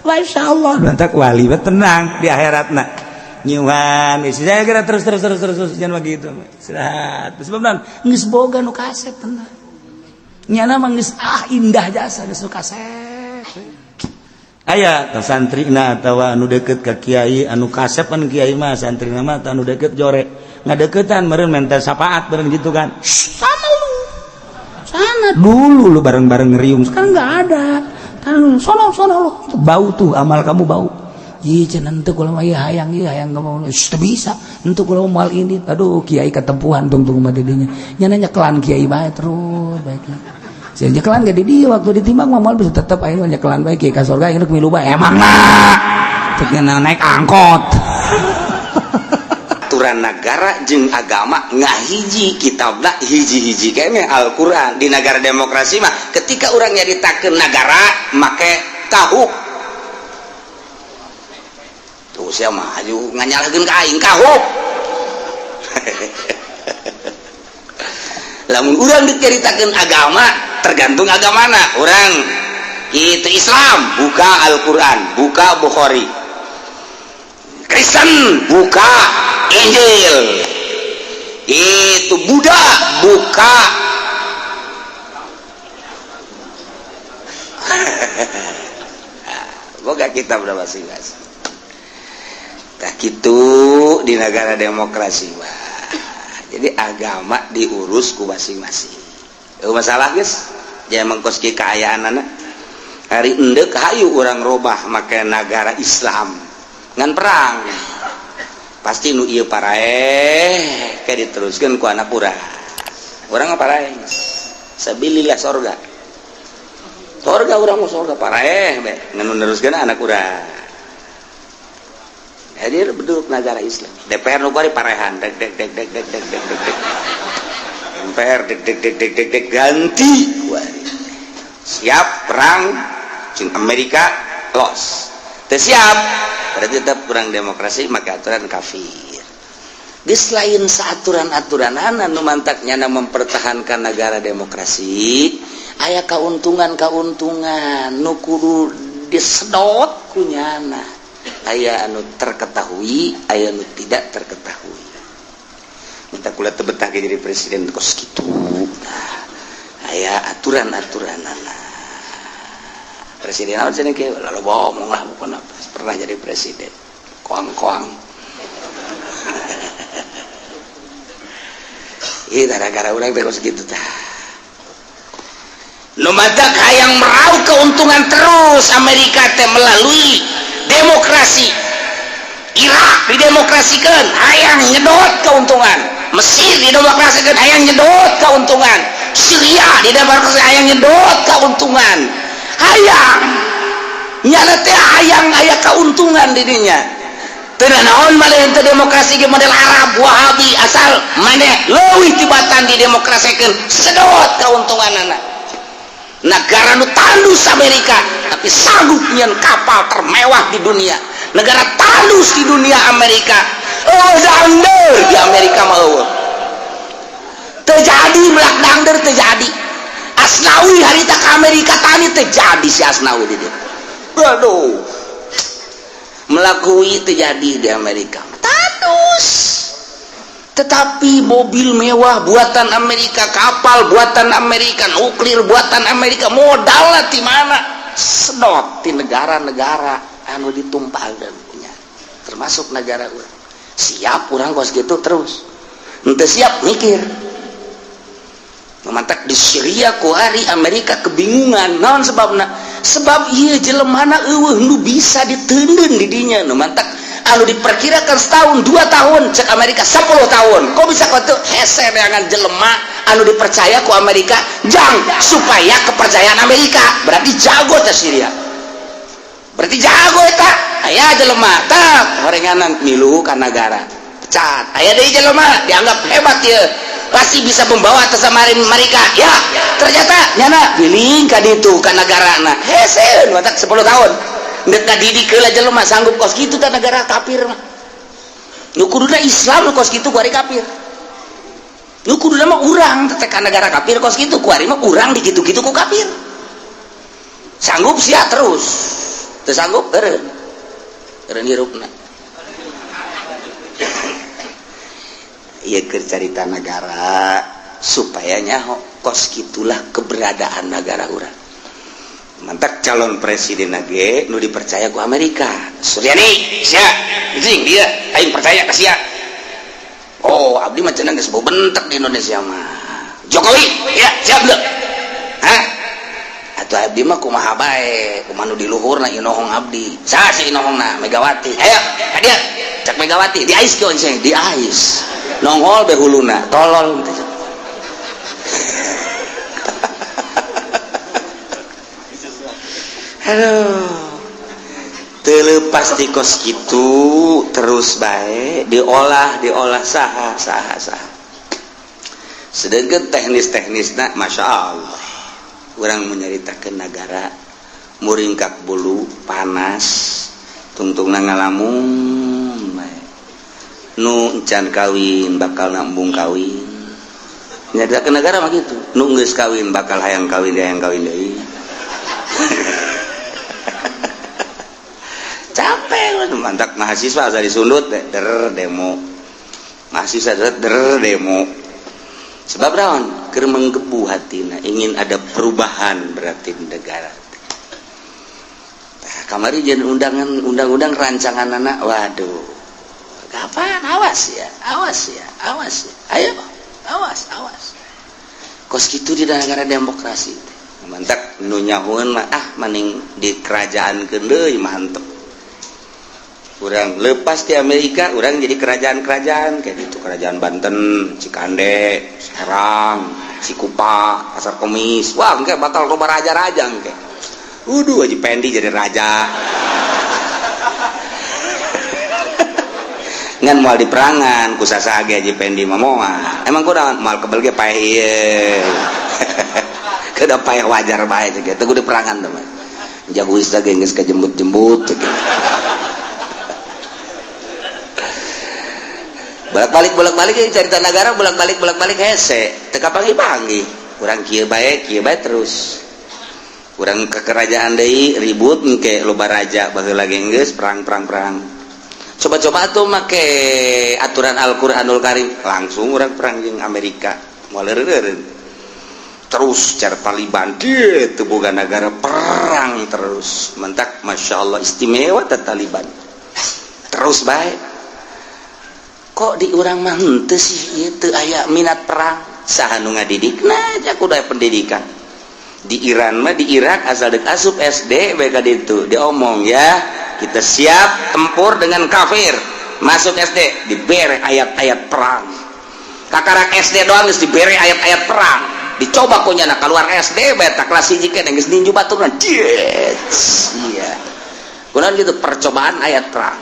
Masya Allah. Mantak wali mah tenang di akhiratna. Nyuhan, isi saya kira terus terus terus terus terus jangan begitu. Istirahat. Sebab naon? Geus boga nu kasep tenang. Nyana mah geus ah indah jasa geus nu kasep. Aya ta santrina atawa anu deket ka kiai anu kasep kan kiai mah santrina mah anu deket jore. Ngadeukeutan meureun menta sapaat meureun gitu kan. Sama lu. Sana dulu lu bareng-bareng ngeriung, sekarang nggak ada. Kan sono sono lu. Itu bau tuh amal kamu bau. Ih cenah henteu kula mah ieu hayang ieu hayang kamu. Teu bisa. Henteu kula moal ini. Aduh kiai ketempuhan tungtung mah di dinya. Nya nyekelan kiai bae terus bae. Sia nyekelan ge di dieu waktu ditimbang mah moal bisa tetep aing mah nyekelan bae kiai ka surga aing milu bae. Emang lah. Cek naik angkot. Aturan negara jeung agama ngahiji kitabna hiji-hiji kene Al-Qur'an. Di negara demokrasi mah ketika urang nyaritakeun negara make kahuk tuh sia mah aju nganyalahkeun ka aing kahuk. Lamun urang diceritakeun agama tergantung agamana urang itu. Islam buka Al-Qur'an, buka Bukhari. Kristen buka Injil, itu Buddha buka boga kita udah masing-masing. Tak gitu di negara demokrasi mah. Jadi agama diurus ku masing-masing. Itu masalah guys. Jangan mengkoski keayaan anak. Ari endek hayu urang robah make negara Islam ngan perang. Pasti nu ieu paraeh kayak diteruskeun ku anak urang. Urang mah paraeh. Sabilillah sorga. Sorga urang mah sorga paraeh be ngan nu neruskeun anak urang. Jadi bentuk negara Islam. DPR nu kuari parehan dek dek dek dek dek dek dek dek. MPR dek dek dek dek dek dek ganti kuari. Siap perang jeung Amerika los. Teu siap berarti tetap kurang demokrasi maka aturan kafir. Geus lain saaturan-aturanana nu mantak nyana mempertahankan negara demokrasi, aya kauntungan-kauntungan nu kudu disedot ku nyana. Aya anu terketahui, aya anu tidak terketahui. Minta kula teu betah jadi presiden kos kitu. Nah, aya aturan-aturanana. Presiden naon cenah kieu lalu bohong lah bukan apa pernah jadi presiden koang-koang. Ih gara-gara urang teh kos kitu tah. Nu matak hayang meraup keuntungan terus Amerika teh melalui demokrasi. Irak didemokrasikan hayang nyedot keuntungan. Mesir didemokrasikan hayang nyedot keuntungan. Syria didemokrasikan hayang nyedot keuntungan. Hayang nyana teh hayang aya keuntungan di dinya. Teu naon malah teu demokrasi ge model Arab Wahabi asal maneh leuwih tibatan didemokrasikeun sedot keuntunganana. Negara nu tandus Amerika tapi sanggup nyeun kapal termewah di dunia. Negara tandus di dunia Amerika. Oh dangder di Amerika mah eueuh. Teu jadi melak dangder teu jadi. Asnawi harita ke Amerika tani terjadi si Asnawi di dia. Aduh. Melakui terjadi di Amerika. Tandus. Tetapi mobil mewah buatan Amerika, kapal buatan Amerika, nuklir buatan Amerika, modalnya di mana? Sedot di negara-negara anu ditumpalkeun punya. Termasuk negara urang. Siap urang kos gitu terus. Henteu siap mikir. Memantak di Syria kuari Amerika kebingungan naon sebabna sebab ieu jelemana eueuh nu bisa diteundeun di dinya nu mantak anu diperkirakan setahun 2 tahun cek Amerika 10 tahun kok bisa kitu hese neangan jelema anu dipercaya ku Amerika jang supaya kepercayaan Amerika berarti jago teh Syria berarti jago eta aya jelema tah horenganan milu ka nagara pecat aya deui jelema dianggap hebat ieu pasti bisa membawa atas mereka ya ternyata nyana giling ka ditu ka negarana hese matak 10 tahun ndek ngadidik heula jelema sanggup kos kitu ta negara kafir mah nu kuduna Islam nu kos kitu kuari kafir nu kuduna mah urang teh ka negara kafir kos kitu kuari mah urang dikitu-kitu ku kafir sanggup sia terus teu sanggup eureun eureun hirupna. Ieu keur carita negara supaya nyaho kos kitulah keberadaan negara urang. Mantak calon presiden ge nu dipercaya ku Amerika. Suryani sia anjing dia aing percaya ka sia. Oh abdi mah cenah geus bau bentek di Indonesia mah. Jokowi ya siap deuk. Hah? Atuh abdi mah kumaha bae, kumaha nu di luhurna inohong abdi. Saha sih inohongna? Megawati. Ayo ka dieu. Cak Megawati di ais kieu cenah, di ais. Nongol be huluna, tolol. Aduh. Teu leupas di kos kitu terus bae diolah, diolah saha saha saha. Sedangkan teknis-teknisna Masya Allah. Urang menyaritakeun nagara muringkak bulu panas tungtungna ngalamun bae. Nu encan kawin bakal nambung kawin. Nyaritakeun negara mah kitu. Nu geus kawin bakal hayang kawin deui. Capek lu mantak mahasiswa asa disundut der demo. Mahasiswa der demo. Sebab naon? Keur menggebu hatina, ingin ada perubahan berarti di negara. Tah kamari jeung undangan undang-undang rancanganana waduh. Kapan? Awas ya, awas ya, awas ya. Ayo, awas, awas. Kos kitu di negara demokrasi. Mantap nu nyahoeun mah ah maning di kerajaankeun deui mantep. Urang lepas di Amerika, urang jadi kerajaan-kerajaan kayak gitu, kerajaan Banten, Cikande, Serang, Cikupa, Pasar Kemis. Wah, engke bakal loba raja-raja engke. Uduh, Haji Pendi jadi raja. Ngan moal di perangan ku sasage Haji Pendi mah moal. Emang kunaon moal kebel ge paeh ieu. Kada paeh wajar bae cek teu kudu perangan teh mah. Jago geus ge geus kajembut-jembut cek. Bolak-balik cerita negara bolak-balik hese teu kapanggih-panggih. Urang kieu bae terus. Urang ke kerajaan deui ribut engke loba raja baheula ge geus perang-perang-perang. Coba-coba tuh make aturan Al-Qur'anul Karim langsung urang perang jeung Amerika moal eureun. Terus cara Taliban dia teu boga negara perang terus. Mentak Masya Allah istimewa teh Taliban. Terus bae. Kok di urang mah henteu sih ieu teu aya minat perang. Saha nu ngadidikna aja kudu aya pendidikan. Di Iran mah di Irak asal deuk asup SD bae ka ditu diomong ya kita siap tempur dengan kafir. Masuk SD dibere ayat-ayat perang. Kakarak SD doang geus dibere ayat-ayat perang. Dicoba ku nyana keluar SD bae ta kelas 1 keneh geus ninju baturna. Iya. Kunaon gitu percobaan ayat perang.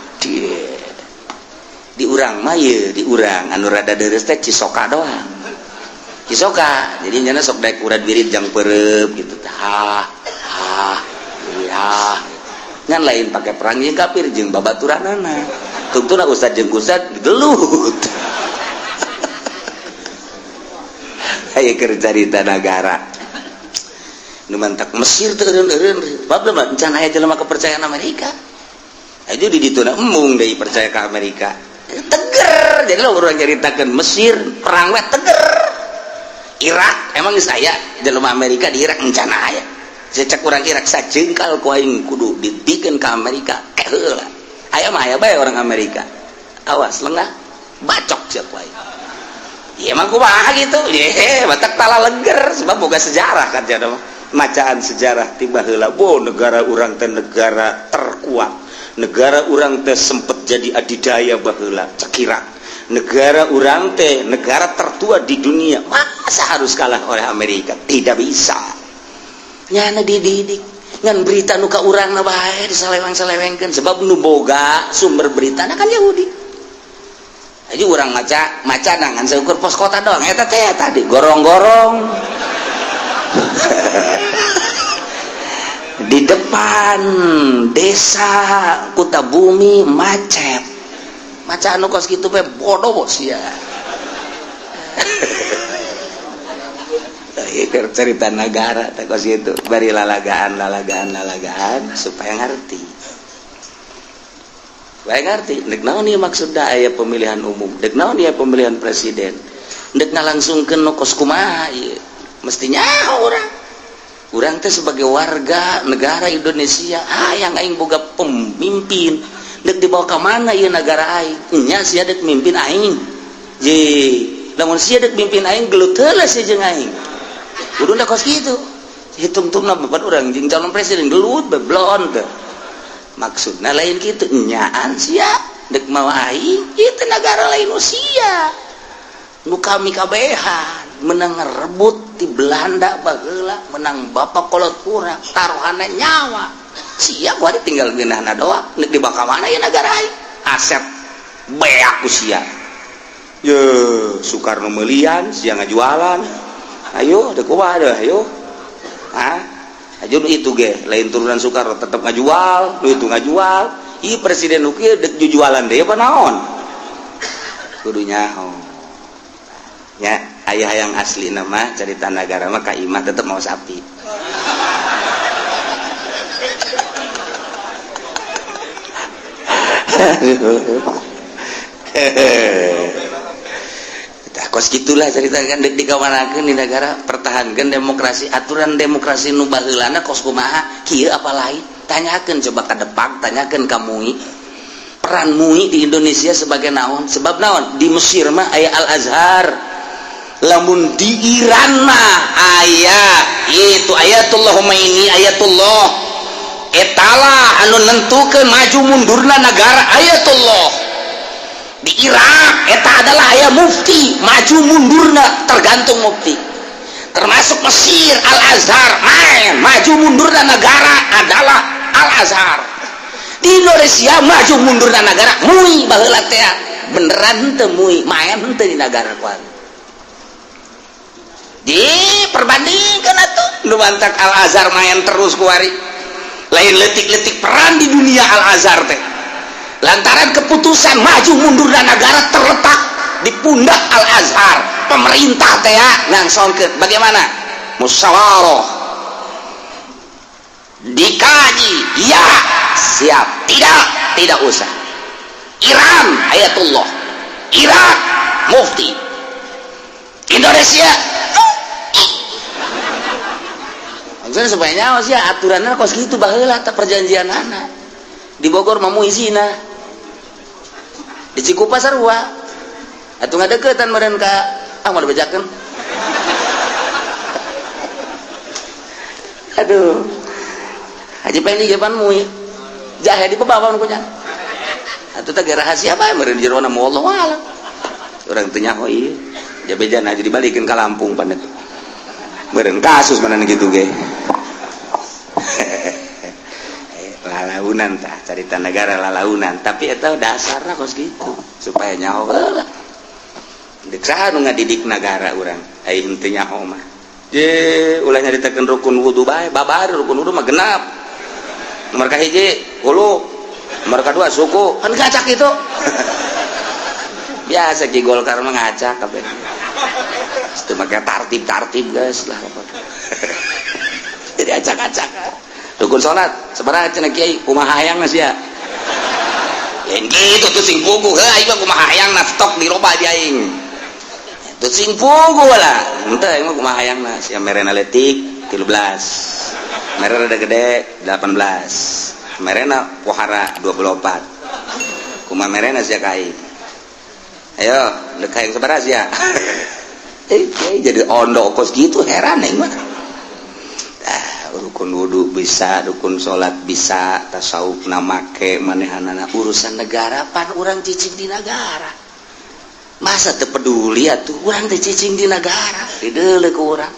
Di urang mah ye di urang anu rada deures teh Cisoka doang. Cisoka. Jadi nyana sok daek urad wirid jang pereup gitu. Ha ha iya. Ngan lain pakai perang jeung kafir jeung babaturanana. Tungtuna ustad jeung ustad gelut. Aya keur carita nagara. Nu mantak Mesir teu eureun-eureun. Bab mah encan aya jelema kepercayaan Amerika. Aja di dituna embung deui percaya ka Amerika. Teger. Jadi lo urang nyaritakeun Mesir perang we teger. Irak emang geus aya jelema Amerika di Irak encan aya. Cecek urang Irak sajengkal ku aing kudu ditikeun ka Amerika ke heula. Aya mah aya bae orang Amerika. Awas lengah bacok sia ku aing. Ya emang kumaha gitu. Ye, batak tala leger sebab boga sejarah kan cenah mah. Macaan sejarah tiba heula bo negara urang teh negara terkuat. Negara urang teh sempet jadi adidaya baheula cek Irak. Negara urang teh negara tertua di dunia. Masa harus kalah oleh Amerika? Tidak bisa. Nyana dididik ngan berita nu ka urang na bae disaleweng-salewengkeun sebab nu boga sumber beritana kan Yahudi. Aja urang maca maca ngan seukur pos kota doang eta teh tadi gorong-gorong. Di depan desa Kutabumi macet. Maca anu kos kitu bae bodoh bos ya. Cerita negara teh kos kitu bari lalagaan supaya ngerti. Supaya ngerti dek naon ieu maksudna aya pemilihan umum, dek naon ieu pemilihan presiden, dek ngalangsungkeun nu kos kumaha ieu. Mestinya urang teh sebagai warga negara Indonesia hayang aing boga pemimpin, dek dibawa ka mana ieu negara aing? Nya sia dek mimpin aing. Je, lamun sia dek mimpin aing gelut heula sia jeung aing. Kuduna kos kitu. Hitung-tungna beban urang jeung calon presiden gelut beblon teh. Maksudna lain kitu, nyaan sia dek mawa aing ieu teh nagara lain usia. Nu kami kabehan menang ngerebut di Belanda baheula, menang bapak kolot urang taruhanna nyawa. Sia gua tinggal geunahna doang, nek dibawa ka mana ieu nagara aing? Aset beak ku sia. Ye, Soekarno meulian sia ngajualan. Ayo, dek kumaha deh, ayo. Ah, aja nu itu ge, lain turunan Soekarno tetep ngajual, nu itu ngajual. Ieu presiden nu kieu dek jujualan deui apa naon? Kudu nyaho. Nya, aya hayang asli nama cerita nagara mah ka imah tetep mau sapi. Kos gitulah cerita kan dek dikamanakeun di negara pertahankan demokrasi aturan demokrasi nu baheulana kos kumaha kieu apa lain tanyakeun coba ka Depak tanyakeun ka MUI peran MUI di Indonesia sebagai naon sebab naon di Mesir mah aya Al Azhar Lamun di Iran mah aya itu Ayatullah Khomeini. Ayatullah etala anu nentukeun maju mundurna negara. Ayatullah di Irak eta adalah aya mufti, maju mundurna tergantung mufti. Termasuk Mesir, Al Azhar main maju mundurna negara adalah Al Azhar. Di Indonesia maju mundurna negara MUI. Baheula teh beneran teu MUI main henteu di negara kuat di perbandingkan atuh. Nu mantak Al Azhar main terus kuari, lain letik-letik peran di dunia Al Azhar teh, lantaran keputusan maju mundur dan negara terletak di pundak Al Azhar. Pemerintah teh ngangsongkeun bagaimana musyawarah, dikaji, ya siap, tidak, tidak usah. Iran Ayatullah, Irak mufti, Indonesia. Maksudnya supaya nyawa sih aturannya kos gitu. Baheula tak perjanjian anak di Bogor mau izina, di Cikupa sarua atuh, ngadeukeutan meureun ka ah mau dibejakeun. Aduh, Haji Pendi ge pan MUI jahe di bebawan kunya atuh teh rahasia bae meureun jerona, wallahu alam, urang teu nyaho. Ieu jabejan aja dibalikeun ka Lampung pan meureun kasus mana gitu ge lalaunan tah carita negara lalaunan, tapi eta dasarna kos gitu supaya nyaho heula. Deuk saha nu ngadidik negara urang ai henteu nyaho mah? Je ulah nyaritakeun rukun wudu bae, babar rukun wudu mah genap. Nomor kahiji hulu, nomor kadua suku, kan ngacak itu. Biasa Ki Golkar mah ngacak kabeh. Itu make tartib-tartib guys lah. Jadi acak-acak. Rukun salat sabaraha cenah kiai, kumaha hayangna sia? Lain gitu tuh sing puguh, heuh aing mah kumaha hayangna, stok diroba di aing. Tuh sing puguh lah. Henteu, aing mah kumaha hayangna sia, merena leutik 13. Merena rada gede 18. Merena pohara 24. Kumaha merena sia ka aing? Ayo, deuk hayang sabaraha sia? Eh, jadi ondo kos gitu, heran aing mah. Ah, rukun wudu bisa, rukun salat bisa, tasawuf make manehanana. Urusan negara pan urang cicing di negara. Masa teu peduli atuh? Urang teh cicing di negara, dideuleu ku urang.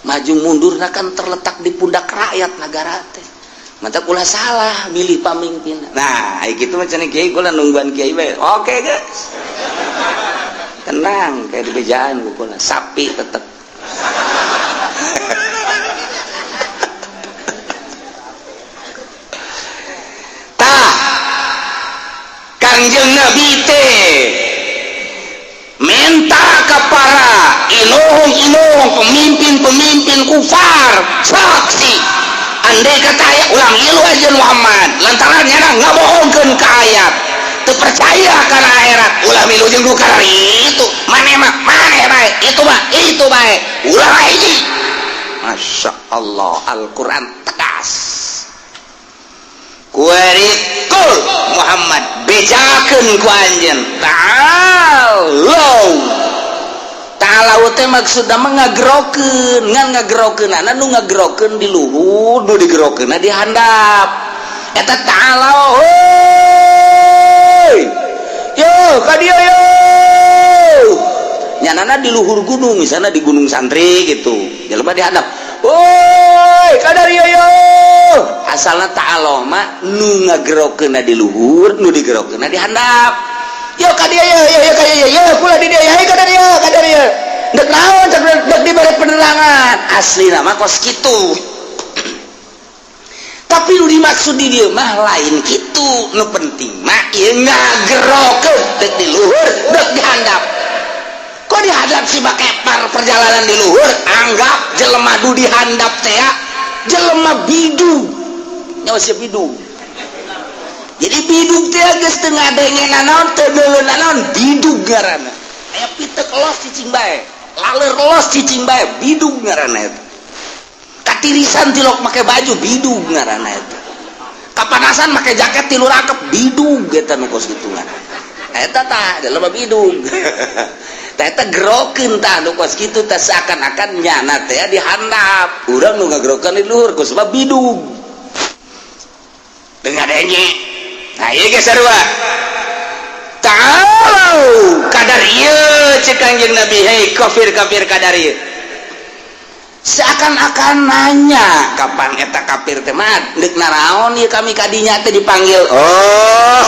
Maju mundurna kan terletak di pundak rakyat negara teh. Mantap, ulah salah milih pamimpin. Nah, ai kitu mah cenah kiai, kula nungguan kiai bae. Oke, guys. Tenang, kayak di bejaan ku kula, sapi tetep. Tah, Kangjeng Nabi teh minta ke para iluhung-iluhung pemimpin-pemimpin kufar saksi, andai kata aya ulang ilu aja Muhammad lantaran nyana ngabohongkeun ka ayat, teu percaya kana akhirat, ulah milu jeung nu itu maneh mah maneh bae, itu mah itu bae, ulah hiji. Masya Allah, Al-Quran tegas. Kuari kul Muhammad, bejakeun ku anjeun, ta'alau. Ta'alau teh maksudna mah ngagerokeun, ngan ngagerokeunana nu ngagerokeun di luhur, nu digerokeunna di handap eta ta'alau. Hoi yo ka dieu yo, nyanana di luhur gunung, misalnya di Gunung Santri gitu, jelema di handap, woi kadar yo yo. Asalna ta'alau mah nu ngagerokeunna di luhur, nu digerokeunna di handap. Yo ka dieu yo, yo yo ka dieu yo, kula di dieu, hai kadar yo, kadar yo, dek naon, dek dibere penerangan. Asli nama kos kitu, tapi nu dimaksud di dieu mah lain kitu. Nu penting mah ieu ngagerokeun dek di luhur dek di handap. Kok dihadap sih make par perjalanan di luhur? Anggap jelema du dihandap teh jelema bidug, nyawa sia bidug. Jadi bidug teh geus teu ngadenge nanaon, teu deuleu nanaon, bidug ngaranna. Aya pitek los cicing bae, laler los cicing bae, bidug ngaranna eta. Katirisan tilok make baju, bidug ngaranna eta. Kapanasan make jaket tilu rakep, bidug eta nu kos kitu ngaranna eta. Tah jelema bidug. Tah, eta gerokeun tah nu kos kitu tah, seakan-akan nyana teh di handap, urang nu ngagerokeun di luhur ku sebab bidug dengan adanya. Nah, ieu ge sarua. Ta'alau kadar ieu, cek Kangjeng Nabi, hei kafir-kafir, kadar ieu. Seakan-akan nanya, kapan eta kafir teh, mat deuk naraon ieu kami kadinya teh dipanggil? Oh,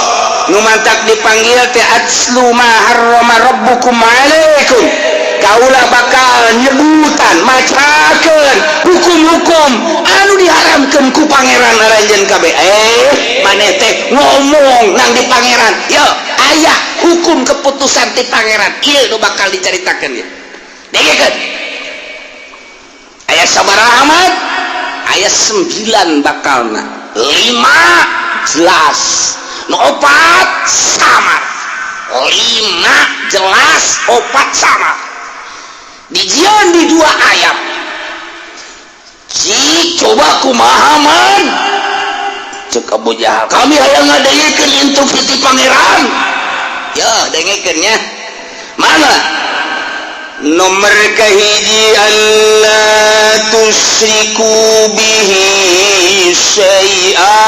nu mantak dipanggil teh atlu ma harrama rabbukum alaikum, kaula bakal nyebutan, macakeun hukum-hukum anu diharamkeun ku pangeran aranjeun kabeh. Eh, maneh teh ngomong nang di pangeran, yo aya hukum keputusan ti pangeran, ieu nu bakal dicaritakeun ieu. Dengekeun, aya sabaraha amat? Aya 9 bakalna, 5 jelas, nu opat samar. 5 jelas, opat samar, dijieun di dua ayat. Cik, coba kumaha man? Cek Abu Jahal, kami hayang ngadengekeun instruksi ti pangeran. Ya, dengekeun nya. Mana nomor kahiji? Alla tusyriku bihi syai'a.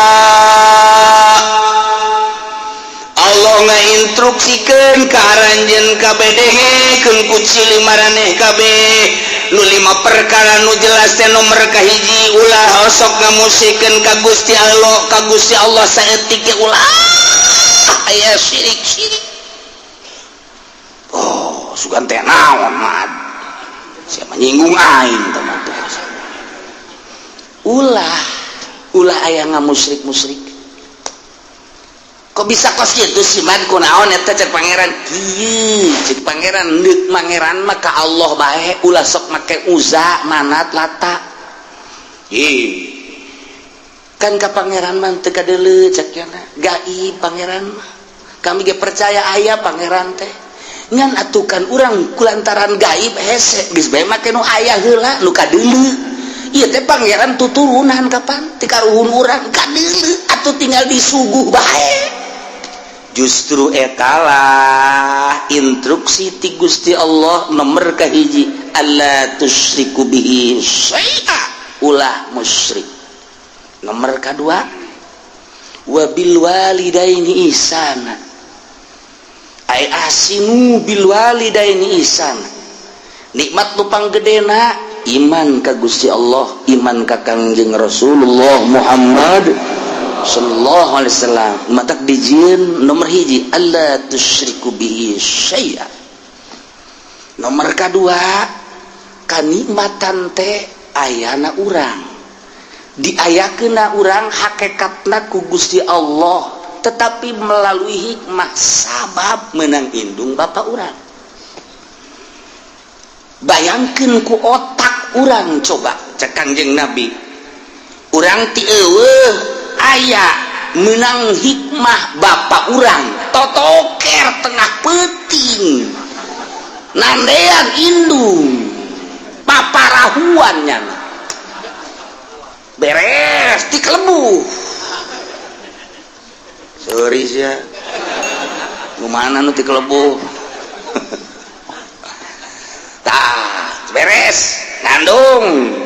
Allah ngainstruksikeun ka aranjeun kabeh, dengekeun ku cili maraneh kabeh, nu lima perkara nu jelas teh, nomor kahiji, ulah osok ngamusikeun ka Gusti Allah, ka Gusti Allah saeutik ge ulah aya syirik-syirik. Oh, sugan teh naon mah, siapa nyinggung aing teman? Ulah, ulah aya ngamusyrik-musyrik. Kok bisa kos gitu sih, man? Kunaon eta? Cek pangeran kieu, cek pangeran, deuk pangeran mah ka Allah bae, ulah sok make Uza, Manat, Lata. Ih, kan ka pangeran mah teu kadeuleu, cek nya gaib pangeran mah. Kami ge percaya aya pangeran teh, ngan atukan urang kulantaran gaib hese, geus bae make nu aya heula, nu kadeuleu. Ieu teh pangeran tuturunan kapan ti karuhun urang kadeuleu, atuh tinggal disuguh bae. Justru etalah instruksi ti Gusti Allah nomor kahiji, alla tusyriku bihi syai'a, ulah musyrik. Nomor kedua, wabil walidaini ihsana, ay ahsinu bil walidaini ihsana. Nikmat nu panggedena iman ka Gusti Allah, iman ka Kangjeng Rasulullah Muhammad sallallahu alaihi wasallam. Matak dijieun nomor hiji, alla tusyriku bihi syai'a. Nomor kedua, kanikmatan teh ayana urang, diayakeuna urang hakikatna ku Gusti Allah, tetapi melalui hikmah sabab menang indung bapak urang. Bayangkan ku otak urang coba, cek Kangjeng Nabi, urang ti eueuh aya menang hikmah bapak urang totoker tengah peuting nandean indung paparahuan, nyana beres ti kelebuh. Sorry ya, nu mana nu ti kelebuh? Tah, beres ngandung,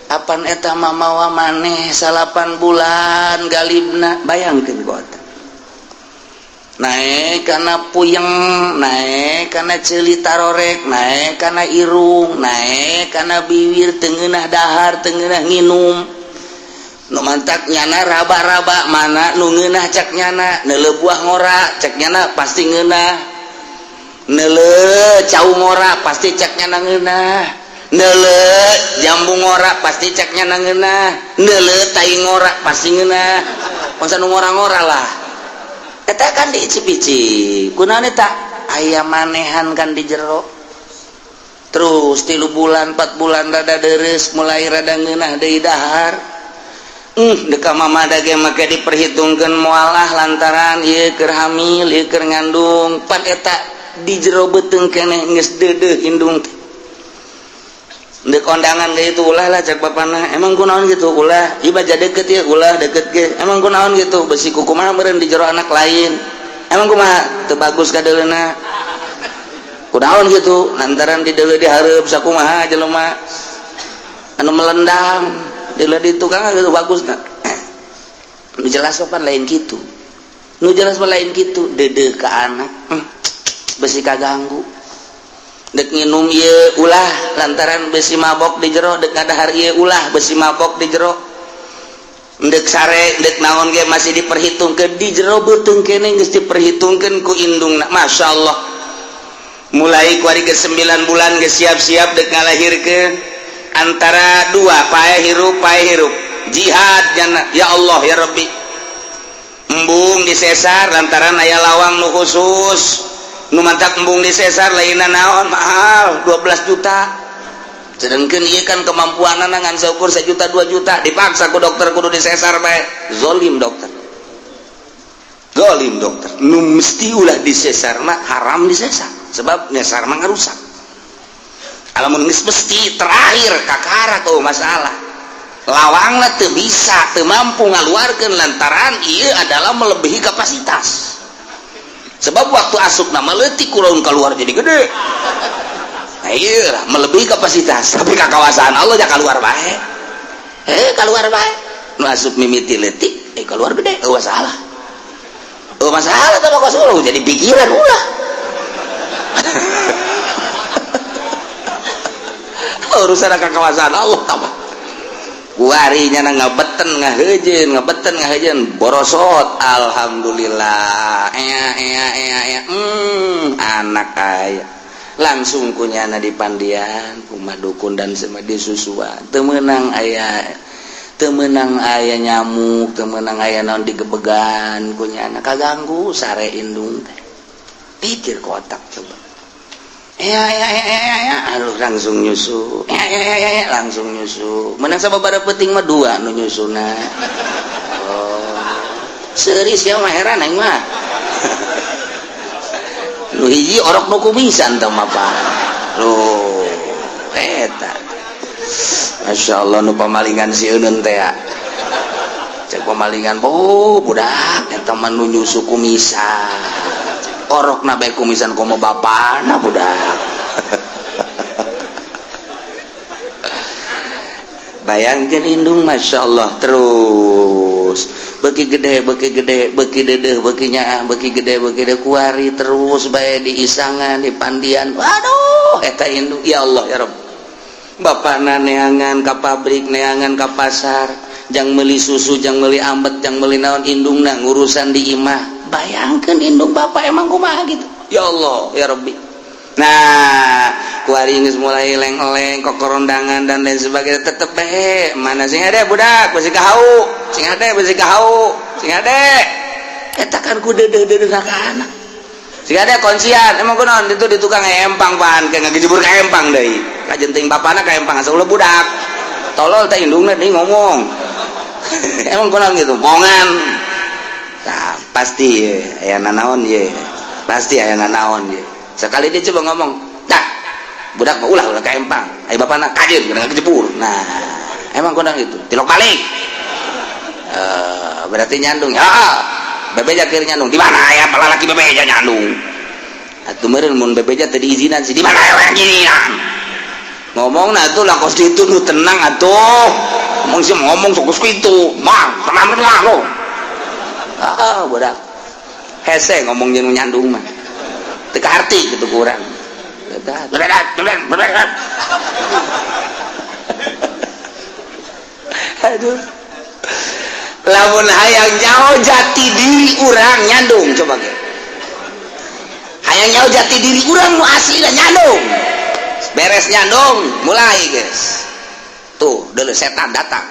apan eta mamawa maneh 9 bulan galibna. Bayangkeun kota naik karena puyeng, naik karena ceuli tarorek, naik karena irung, naik karena bibir, teu ngeunah dahar, teu ngeunah nginum. Nu mantak nyana raba-raba mana nu ngeunah. Cek nyana neuleuh buah ngora, cek nyana pasti ngeunah. Neuleuh cau ngora, pasti cek nyana ngeunah. Neuleuh jambu ngora, pasti cek nyana ngeunah. Neuleuh tai ngora, pasti ngeunah. Masa nu ngora-ngora lah eta kan diicip-icip. Kunaon eta? Aya manehan kan di jero. Terus 3 bulan, 4 bulan rada deres, mulai rada ngeunah deui dahar. Deka mama dage make diperhitungkeun mualah lantaran ieu keur hamil, ieu keur ngandung. Pan eta di jero beuteung keneh geus deudeuh indung teh. Dek kondangan gitu, ulah lah, cek bapana. Emang kunaon gitu? Ulah ieu baja deket ya, ulah deket ge. Emang kunaon gitu? Besi kumaha meureun di jero anak lain. Emang kumaha? Teu bagus kadeuleuna. Kunaon gitu lantaran di deuleu dihareup sakumaha jelema anu melendang deuleu di tukang gitu bagus na. Nu jelas sopan lain kitu. Nu jelas mah lain kitu deudeuh ka anak. Besi kaganggu. Dek nginum ieu ulah lantaran besi mabok di jero, dek ngadahar ieu ulah besi mabok di jero. Dek sare, dek naon ge masih diperhitungkeun di jero beuteung kene geus diperhitungkeun ku indungna. Masya Allah. Mulai kuari ke 9 bulan geus siap-siap dek ngalahirkeun antara dua pae hirup pae hirup. Jihad jana ya Allah ya Rabbi. Embung disesar lantaran aya lawang nu khusus. Nu mantak embung disesar lainna naon mahal 12 juta. Sedangkan ieu kan kemampuanana ngan saukur 1 juta 2 juta dipaksa ku dokter kudu disesar bae. Zolim dokter. Zolim dokter. Nu mesti ulah disesar mah haram disesar sebab nyesar mah ngarusak. Alamun geus mesti terakhir kakara tuh masalah. Lawangna teu bisa, teu mampu ngaluarkeun lantaran ieu adalah melebihi kapasitas. Sebab waktu asup nama leutik kurang keluar jadi gede. Nah, iya melebihi kapasitas. Tapi kakawasan Allah ja keluar bae. Keluar bae. Nu asup mimiti leutik, keluar gede, eueuh masalah. Eueuh masalah teh mah kos jadi pikiran ulah. Urusan kakawasan Allah tah. Kuarinya na ngabeten ngahejeun borosot alhamdulillah ea ea ea ea anak aya langsung kunyana di pandian kumah dukun dan semadi susuan teu meunang aya nyamuk teu meunang aya naon digebegan kunyana kaganggu sare indung teh pikir kotak coba. Ya ya ya ya ya, aduh langsung nyusu. Ya ya ya ya, langsung nyusu. Menang sababaraha peuting mah dua nu nyusuna. Oh. Seuri sia mah heran aing mah. Nu hiji orok nu kumisan teh mah pa. Loh, eta. Masya Allah nu pamalingan si eunun teh ya. Cek pamalingan, oh budak eta mah nu nyusu kumisan. Orok na bae kumisan komo bapana budak. Bayangkeun indung Masya Allah terus beuki gede beuki gede beuki dedeuh beuki nyaah beuki gede beuki gede kuari terus bae di isangan di pandian. Waduh eta indung ya Allah ya Rabb. Bapana neangan ka pabrik neangan ka pasar jang meuli susu jang meuli ambet jang meuli naon indungna ngurusan di imah. Bayangkan indung bapak emang kumaha gitu ya Allah ya Rabbi. Nah kuari geus mulai leng-leng kokorondangan dan lain sebagainya tetep bae mana sing hade budak besi kahau sing hade besi kahau sing hade eta kan ku deudeuh-deudeuh ka anak sing hade kuncian emang kunaon ditu di tukang empang pan ke ngagejebur ka empang deui kajenting bapana ka empang asa ulah budak tolol teh indungna deui ngomong emang kunaon gitu bongan. Nah, pasti ye, aya nanaon ye. Pasti aya nanaon ye. Sekali dia coba ngomong, "Dah, budak mah ulah ulah ka empang. Ai bapana kajeun kana kejebur." Nah, emang kondang itu. Tilok balik. Berarti nyandung. Ya, bebeja keur nyandung. Di mana aya lalaki bebeja nyandung? Atuh meureun mun bebeja teu diizinan sih, di mana aya ngirinan? Ngomongna atuh lah kos ditu nu tenang atuh. Ngomong sih ngomong sok kos kitu. Mang, tenang tenang lo. Ah, budak. Hese ngomong jeung nyandung mah. Teu kaharti kitu ku urang. Aduh. Lamun hayang nyaho jati diri urang nyandung coba ge. Hayang nyaho jati diri urang nu aslina nyandung. Beres nyandung, mulai guys. Tuh, deuleu setan datang.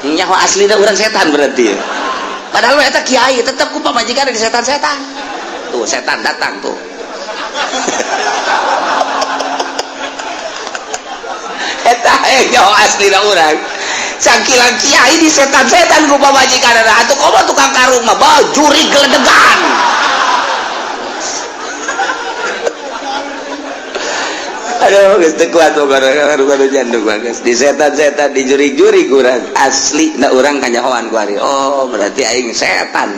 Nyaho aslina urang setan berarti ya. Padahal eta kiai tetep ku pamajikan di setan-setan. Tuh setan datang tuh. Eta nyaho aslina urang. Cangkilang kiai di setan-setan ku pamajikan atuh komo tukang karung mah bajuri geledegan. Aduh geus teu kuat pokona jandung geus di setan-setan di juri-juri kurang asli na urang kanyahoan ku ari. Oh berarti aing setan.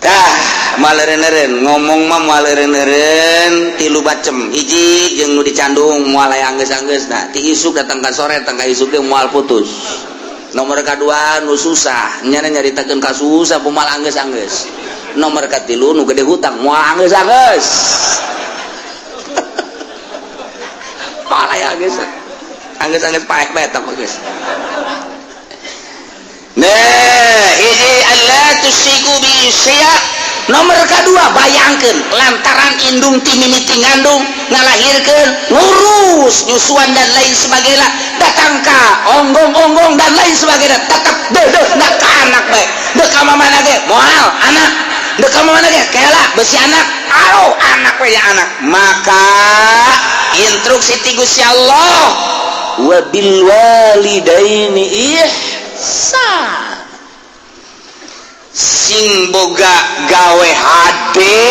Tah Tah, moal eureun-eureun ngomong mah, moal eureun-eureun tilu bacem. Hiji, jeung nu dicandung moal aya anggeus-anggeus. Nah, ti isuk datang ka sore, datang ka isuk ge moal putus. Nomor kadua, nu susah nyana nyaritakeun ka susah moal anggeus-anggeus. Nomor katilu, nu gede hutang moal anggeus-anggeus, moal aya anggeus anggeus-anggeus, paeh bae eta mah geus. Nah, hiji, alla tusyriku bi syai'a. Nomor kedua, bayangkan lantaran indung ti mimiti ngandung, ngalahirkeun, ngurus nyusuan dan lain sebagainya, datang ka onggong-onggong dan lain sebagainya, tetap deudeuh nak ka anak bae. Deuk ka mana ge moal anak, deuk ka mana ge kela besi anak, aro anak we ya anak. Maka instruksi ti Gusti Allah, wabil walidaini ihsan. Sing boga gawe hade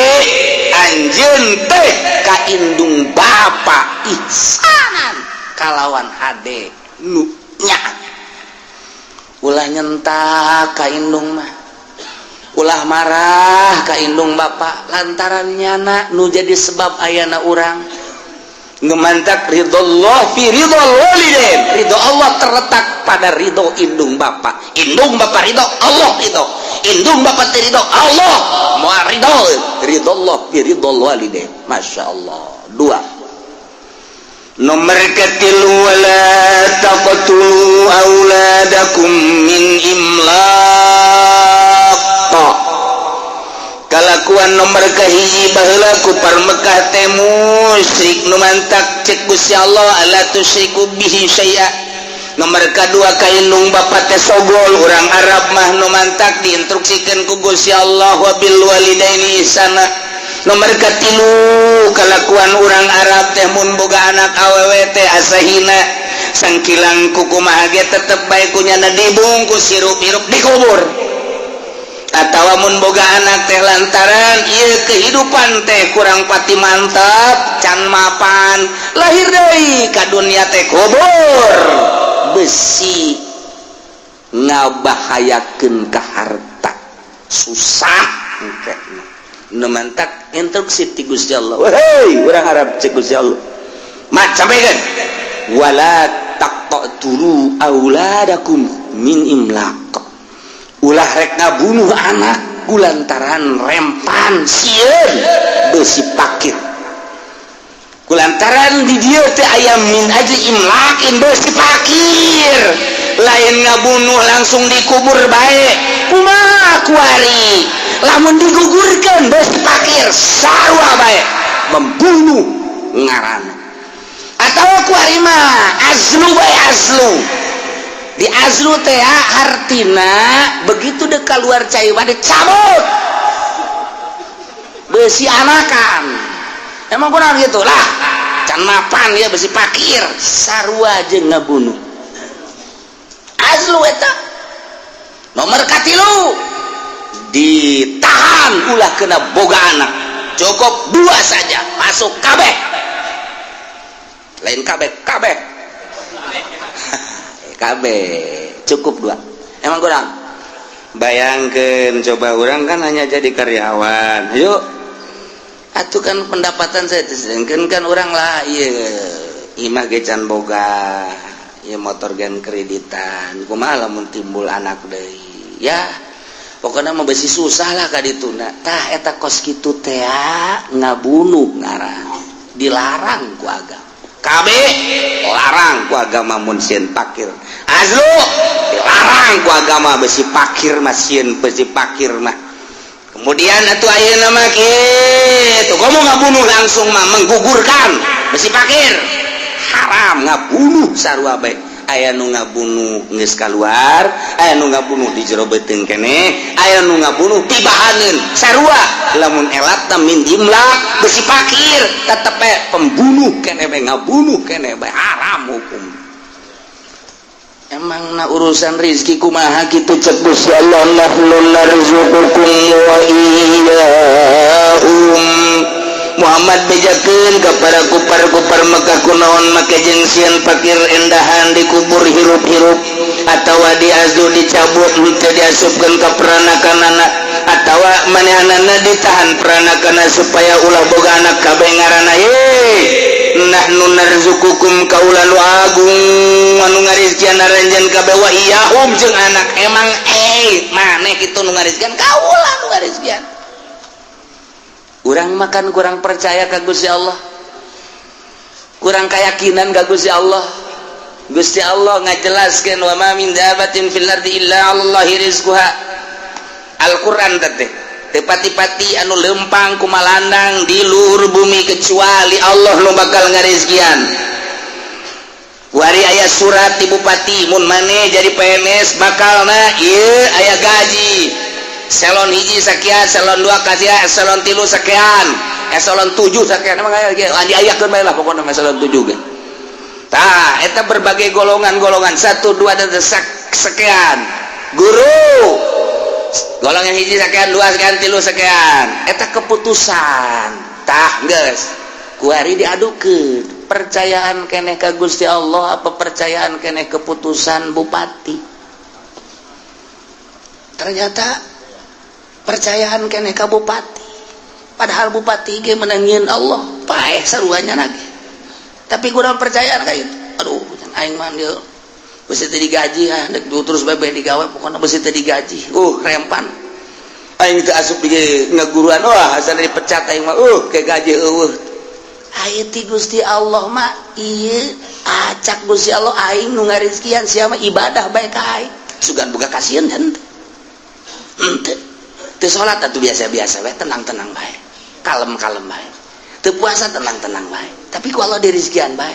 anjeun teh ka indung bapa, ihsanan kalawan hade nu nya. Ulah nyentak ka indung mah, ulah marah ka indung bapa, lantaran nyana nu jadi sebab ayana urang. Ngemantak ridho fi ridho walidain, ridho Allah terletak pada ridho indung bapa. Indung bapa ridho, Allah ridho. Indung bapa teu ridho, Allah moal ridho. Ridho Allah fi ridho walidain, Masya Allah. Dua. Nomor ketilu, wala taqtulu auladakum min imlaq. Kalakuan nomor kahiji baheula kufar Mekah teh musyrik, nu mantak cek Gusti Allah, alla tusyriku bihi syai'a. Nomor kadua, ka indung bapa teh sogol urang Arab mah, nu mantak diinstruksikeun ku Gusti Allah, wabil walidaini ihsana. Nomor katilu, kalakuan urang Arab teh mun boga anak awewe teh asa hina, sangkilang kukumaha ge tetep bae kunyana dibungkus hirup-hirup dikubur. Atau mun boga anak teh, lantaran ieu kehidupan teh kurang pati mantap, can mapan, lahir deui ka dunia teh kubur, besi ngabahayakeun ka harta, susah engke. Nu mantak instruksi ti Gusti Allah, "Wahai urang Arab," cek Gusti Allah, "mat sampaikan, wala taqtulu auladakum min imlaq." Ulah rek ngabunuh anak kulantaran rempan, sieun besi pakir, kulantaran di dieu teh aya min ajli imlakin, besi pakir. Lain ngabunuh langsung dikubur bae, kumaha kuari lamun digugurkan besi pakir, sarua bae membunuh ngaran. Atau kuari mah azlu bae, azlu di azlu teh hartina begitu dek keluar cai bade cabut besi anakan. Emang kurang gitu lah, can mapan ya, besi pakir, sarua jeung ngabunuh azlu eta. Nomor katilu, ditahan, ulah kena boga anak, cukup dua saja, masuk kabeh, lain kabeh kabeh kabeh, cukup dua. Emang kurang? Bayangkan coba, orang kan hanya jadi karyawan, yuk atuh kan pendapatan saya, sedangkan kan orang lah iya imah ge can boga ya, motor gen kreditan, kumaha lamun timbul anak deui? Ya pokoknya mau besi susah lah ka dituna. Tah, eta kos kitu teh ngabunuh ngaran, dilarang ku agama. KB larang ku agama mun sieun pakir. Azlu dilarang ku agama, besi pakir mah, sieun besi pakir mah. Kemudian atuh ayeuna mah kitu, kamu ngabunuh langsung mah menggugurkan besi pakir, haram. Ngabunuh sarua bae, aya nu ngabunuh geus kaluar, aya nu ngabunuh di jero beuteung keneh, aya nu ngabunuh tibahaneun, sarua lamun elatna min imlak, besi pakir, tetep bae pembunuh keneh bae, ngabunuh keneh bae, haram hukum. Emang na urusan rizki kumaha kitu? Cek Gusti Allah, nahnu narzuqukum wa iyyahum. Muhammad, bejakeun ka para kupar-kupar Mekah, kunaon make jeung sieun pakir endahan dikubur hirup-hirup atawa diazlu, dicabut, henteu diasupkeun ka peranakanana? Atawa manehanana ditahan peranakanna supaya ulah boga anak kabeh ngaranna ye nahnu narzuqukum, kaula nu agung anu ngarizkian aranjeun kabeh, wa iyyahum jeung anak. Emang maneh kitu nu ngarizkian? Kaula nu ngarizkian. Urang makan kurang percaya ka Gusti Allah, kurang keyakinan ka Gusti Allah. Gusti Allah ngajelaskeun, wa ma min dabatin fil ardi illa 'alallahi rizquha. Al-Qur'an teh, teu pati-pati anu lempang kumalandang di luhur bumi kecuali Allah nu bakal ngarizkian. Wari aya surat ti bupati, mun maneh jadi PNS bakalna ieu aya gaji eselon 1 sekian, eselon 2 sekian, eselon 3 sekian, eselon 7 sekian. Emang aya ge diayakeun bae lah, pokokna eselon 7 ge. Tah, eta berbagai golongan-golongan, 1, 2 dan sekian. Guru golongan 1 sekian, 2 sekian, 3 sekian. Eta keputusan. Tah, geus kuari diadukeun, percayaan keneh ka Gusti Allah apa percayaan keneh keputusan bupati? Ternyata percayaan keneh ka bupati, padahal bupati ge menangin Allah, paeh saruanya lagi, tapi kurang percayaan kayak itu. Aduh, aing mah dia besi teu digaji, ah dek terus bebe digawe, pokoknya besi teu digaji, rempan aing teu asup di ngaguruan. Wah, asal dipecat aing mah, kayak gaji eueuh. Aya ti Gusti Allah mah ieu, acak Gusti Allah, aing nu ngarizkian, sia mah ibadah bae ka aing. Sugan buka kasihan henteu, henteu teu salat atuh biasa-biasa bae, tenang-tenang bae, kalem-kalem bae, teu puasa tenang-tenang bae, tapi ku Allah dirizkian bae.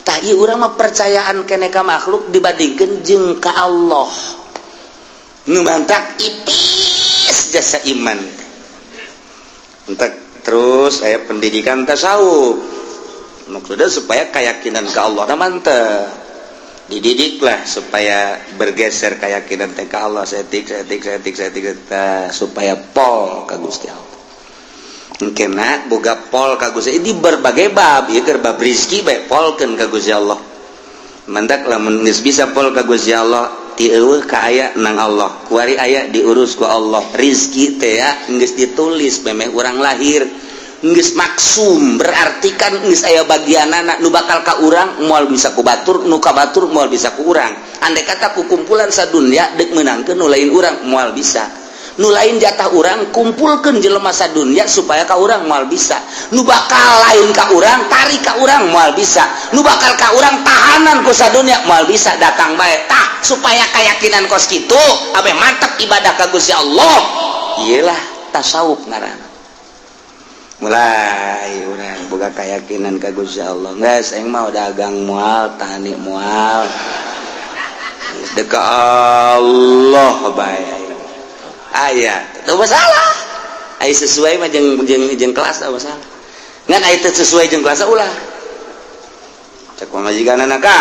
Tah, ieu urang mah percayaan keneh ka makhluk dibandingkeun jeung ka Allah. Nu mantak ipis jasa iman. Entak terus aya pendidikan tasawuf, maksudnya supaya keyakinan ke Allah na mantep, dididiklah supaya bergeser keyakinan teh ka Allah setik setik setik setik, supaya pol ka Gusti Allah. Kena boga pol ka Gusti di berbagai bab ieu, keur bab rizki bae polkeun ka Gusti Allah. Mantak lamun geus bisa pol ka Gusti Allah, ti eueuh ka aya nang Allah, kuari aya diurus ku Allah. Rizki teh ya geus ditulis memeh urang lahir, geus maksum, berarti kan geus aya bagianana. Nu bakal ka urang moal bisa ku batur, nu ka batur moal bisa ku urang. Andai kata ku kumpulan sadunya dek meunangkeun nu lain urang, moal bisa. Nu lain jatah urang, kumpulkeun jelema sadunya supaya ka urang, moal bisa. Nu bakal lain ka urang, tarik ka urang, moal bisa. Nu bakal ka urang, tahanan ku sadunya, moal bisa, datang bae. Tah, supaya keyakinan kos kitu abe mantap ibadah ka Gusti Allah, iyalah tasawuf ngaranna. Mulai urang boga keyakinan ka Gusti Allah, geus aing mah dagang moal, tani moal, geus dek ka Allah bae. Aya teu masalah, aya sesuai mah jeung jeung jeung kelas teu masalah, ngan aya teu sesuai jeung kelas ulah. Cek pamajikanana, ka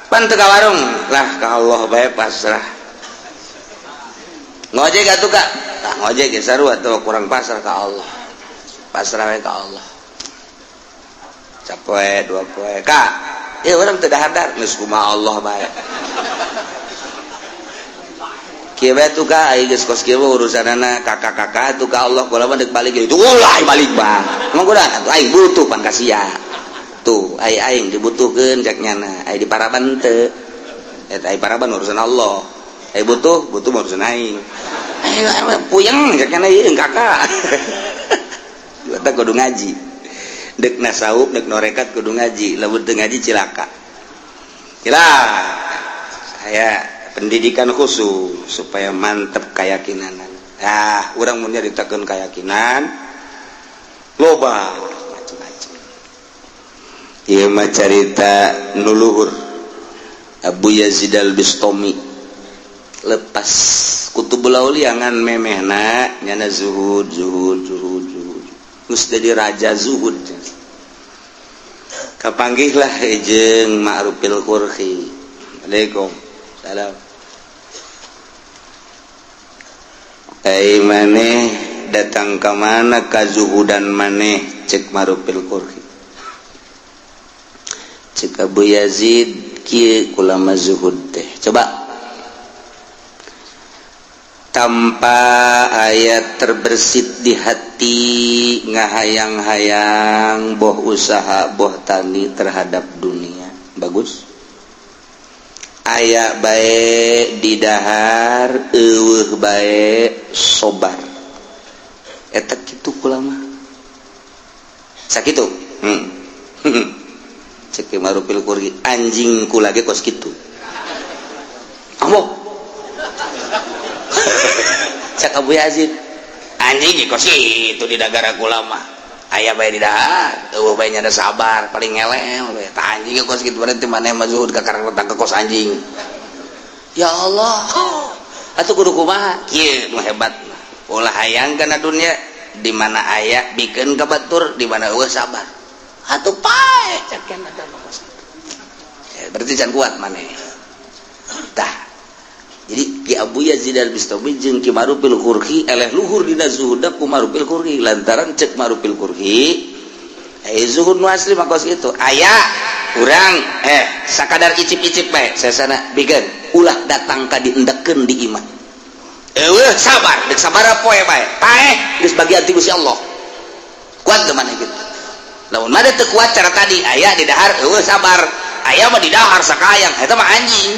pan teu ka warung lah, ka Allah bae, pasrah. Ngojek atuh, Kak? Tah, ngojek ge sarua tuh, kurang pasrah ka Allah, pasrah we ka Allah. Sapoe dua poe, Kak, ya urang teu dahar, geus kumaha Allah bae. Kieu bae tuh, Kak, ai geus kos kieu urusanana kakak-kakak tuh ka Allah. Kula mah deuk balik itu ulah balik bang, emang kuda atuh aing butuh pan ka sia tuh, ai aing dibutuhkeun cek nyana, ai di paraban teu eta, ai paraban urusan Allah, ai butuh butuh urusan aing, aing puyeng cek nyana ieu kakak. Eta kudu ngaji, dek nasawuf, dek norekat kudu ngaji. Lamun teu ngaji cilaka, cilaka. Saya pendidikan khusus supaya mantep keyakinan. Nah, urang mun nyaritakeun keyakinan loba macam-macam. Ieu mah carita nu luhur, Abu Yazid Al-Bistami lepas Kutubul Aulia ngan memehna nyana zuhud zuhud zuhud zuhud, geus jadi raja zuhud. Kapanggihlah jeung Ma'rufil Qurhi. Assalamualaikum. Salam. Ai maneh datang ka mana kazuhudan maneh? Cek Ma'rufil Qurhi. Cek Abu Yazid, kieu kulama zuhud teh, coba. Tanpa aya terbersit di hati ngahayang-hayang, boh usaha, boh tani terhadap dunia. Bagus, aya bae didahar, euweuh bae sobar. Eta kitu kula mah, sakitu. Cek Marufil Karkhi, anjing kula ge kos kitu. Ambo, cek Abu Yazid, anjing ge kos kitu di dagara kula mah, aya bae didahar, euweuh bae nyada sabar, paling ngelel we. Tah, anjing ge kos kitu. Berarti maneh mah zuhud kakara ka kos anjing. Ya Allah, atuh kudu kumaha? Kieu nu hebat, ulah hayang kana dunia. Di mana aya, bikeun ka batur, di mana euweuh, sabar atuh. Pae cek ada kos ya, berarti can kuat maneh. Tah, jadi Ki Abu Yazid Al Bistami jeung Ki Marufil Karkhi eleh luhur dina zuhudna ku Marufil Karkhi, lantaran cek Marufil Karkhi, eh, zuhud nu asli mah kos kitu. Aya urang sakadar icip-icip bae, sesana bikeun, ulah datang ka diendekeun di imah. Euweuh, sabar, deuk sabaraha poe bae, paeh, geus bagian ti Gusti Allah. Kuat teu maneh kitu? Lamun mah teu kuat cara tadi, aya di dahar, euweuh sabar, aya mah di dahar sakayang, eta mah anjing.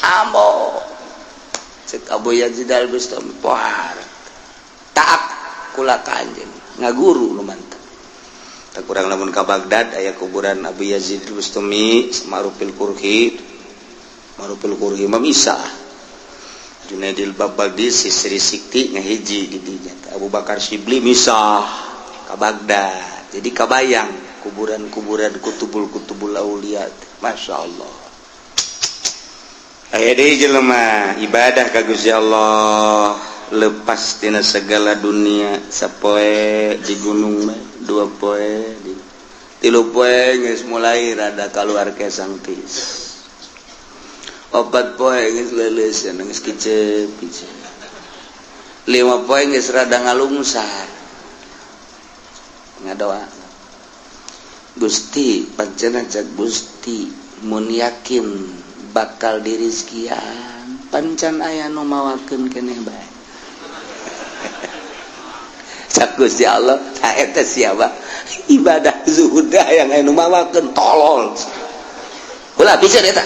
Ambo, cek Abu Yazid Al Bustami, pohar taat kula ka anjeun, ngaguru nu mantep. Tak kurang lamun ka Baghdad aya kuburan Abu Yazid Al Bustami, Marufil Karkhi. Marufil Karkhi mah misah Junaidil Baghdadi, si Sri Sikti ngahiji di dinya. Abu Bakar Syibli misah ka Baghdad. Jadi kabayang kuburan-kuburan kutubul-kutubul aulia. Masya Allah. Aya deui jelema ibadah ka Gusti Allah, lepas tina segala dunia. Sapoe di gunung mah, 2 poe di, 3 poe geus mulai rada keluar kesang tis, 4 poe geus leuleus, geus kicep kicep, 5 poe geus rada ngalungsar, ngadoa, "Gusti, pancena cek Gusti mun yakin bakal dirizkian, pancan aya nu mawakeun keneh bae." Cak Gusti Allah, "Tah, eta siapa ibadah zuhud yang aya nu mawakeun? Tolol, ulah piceun eta,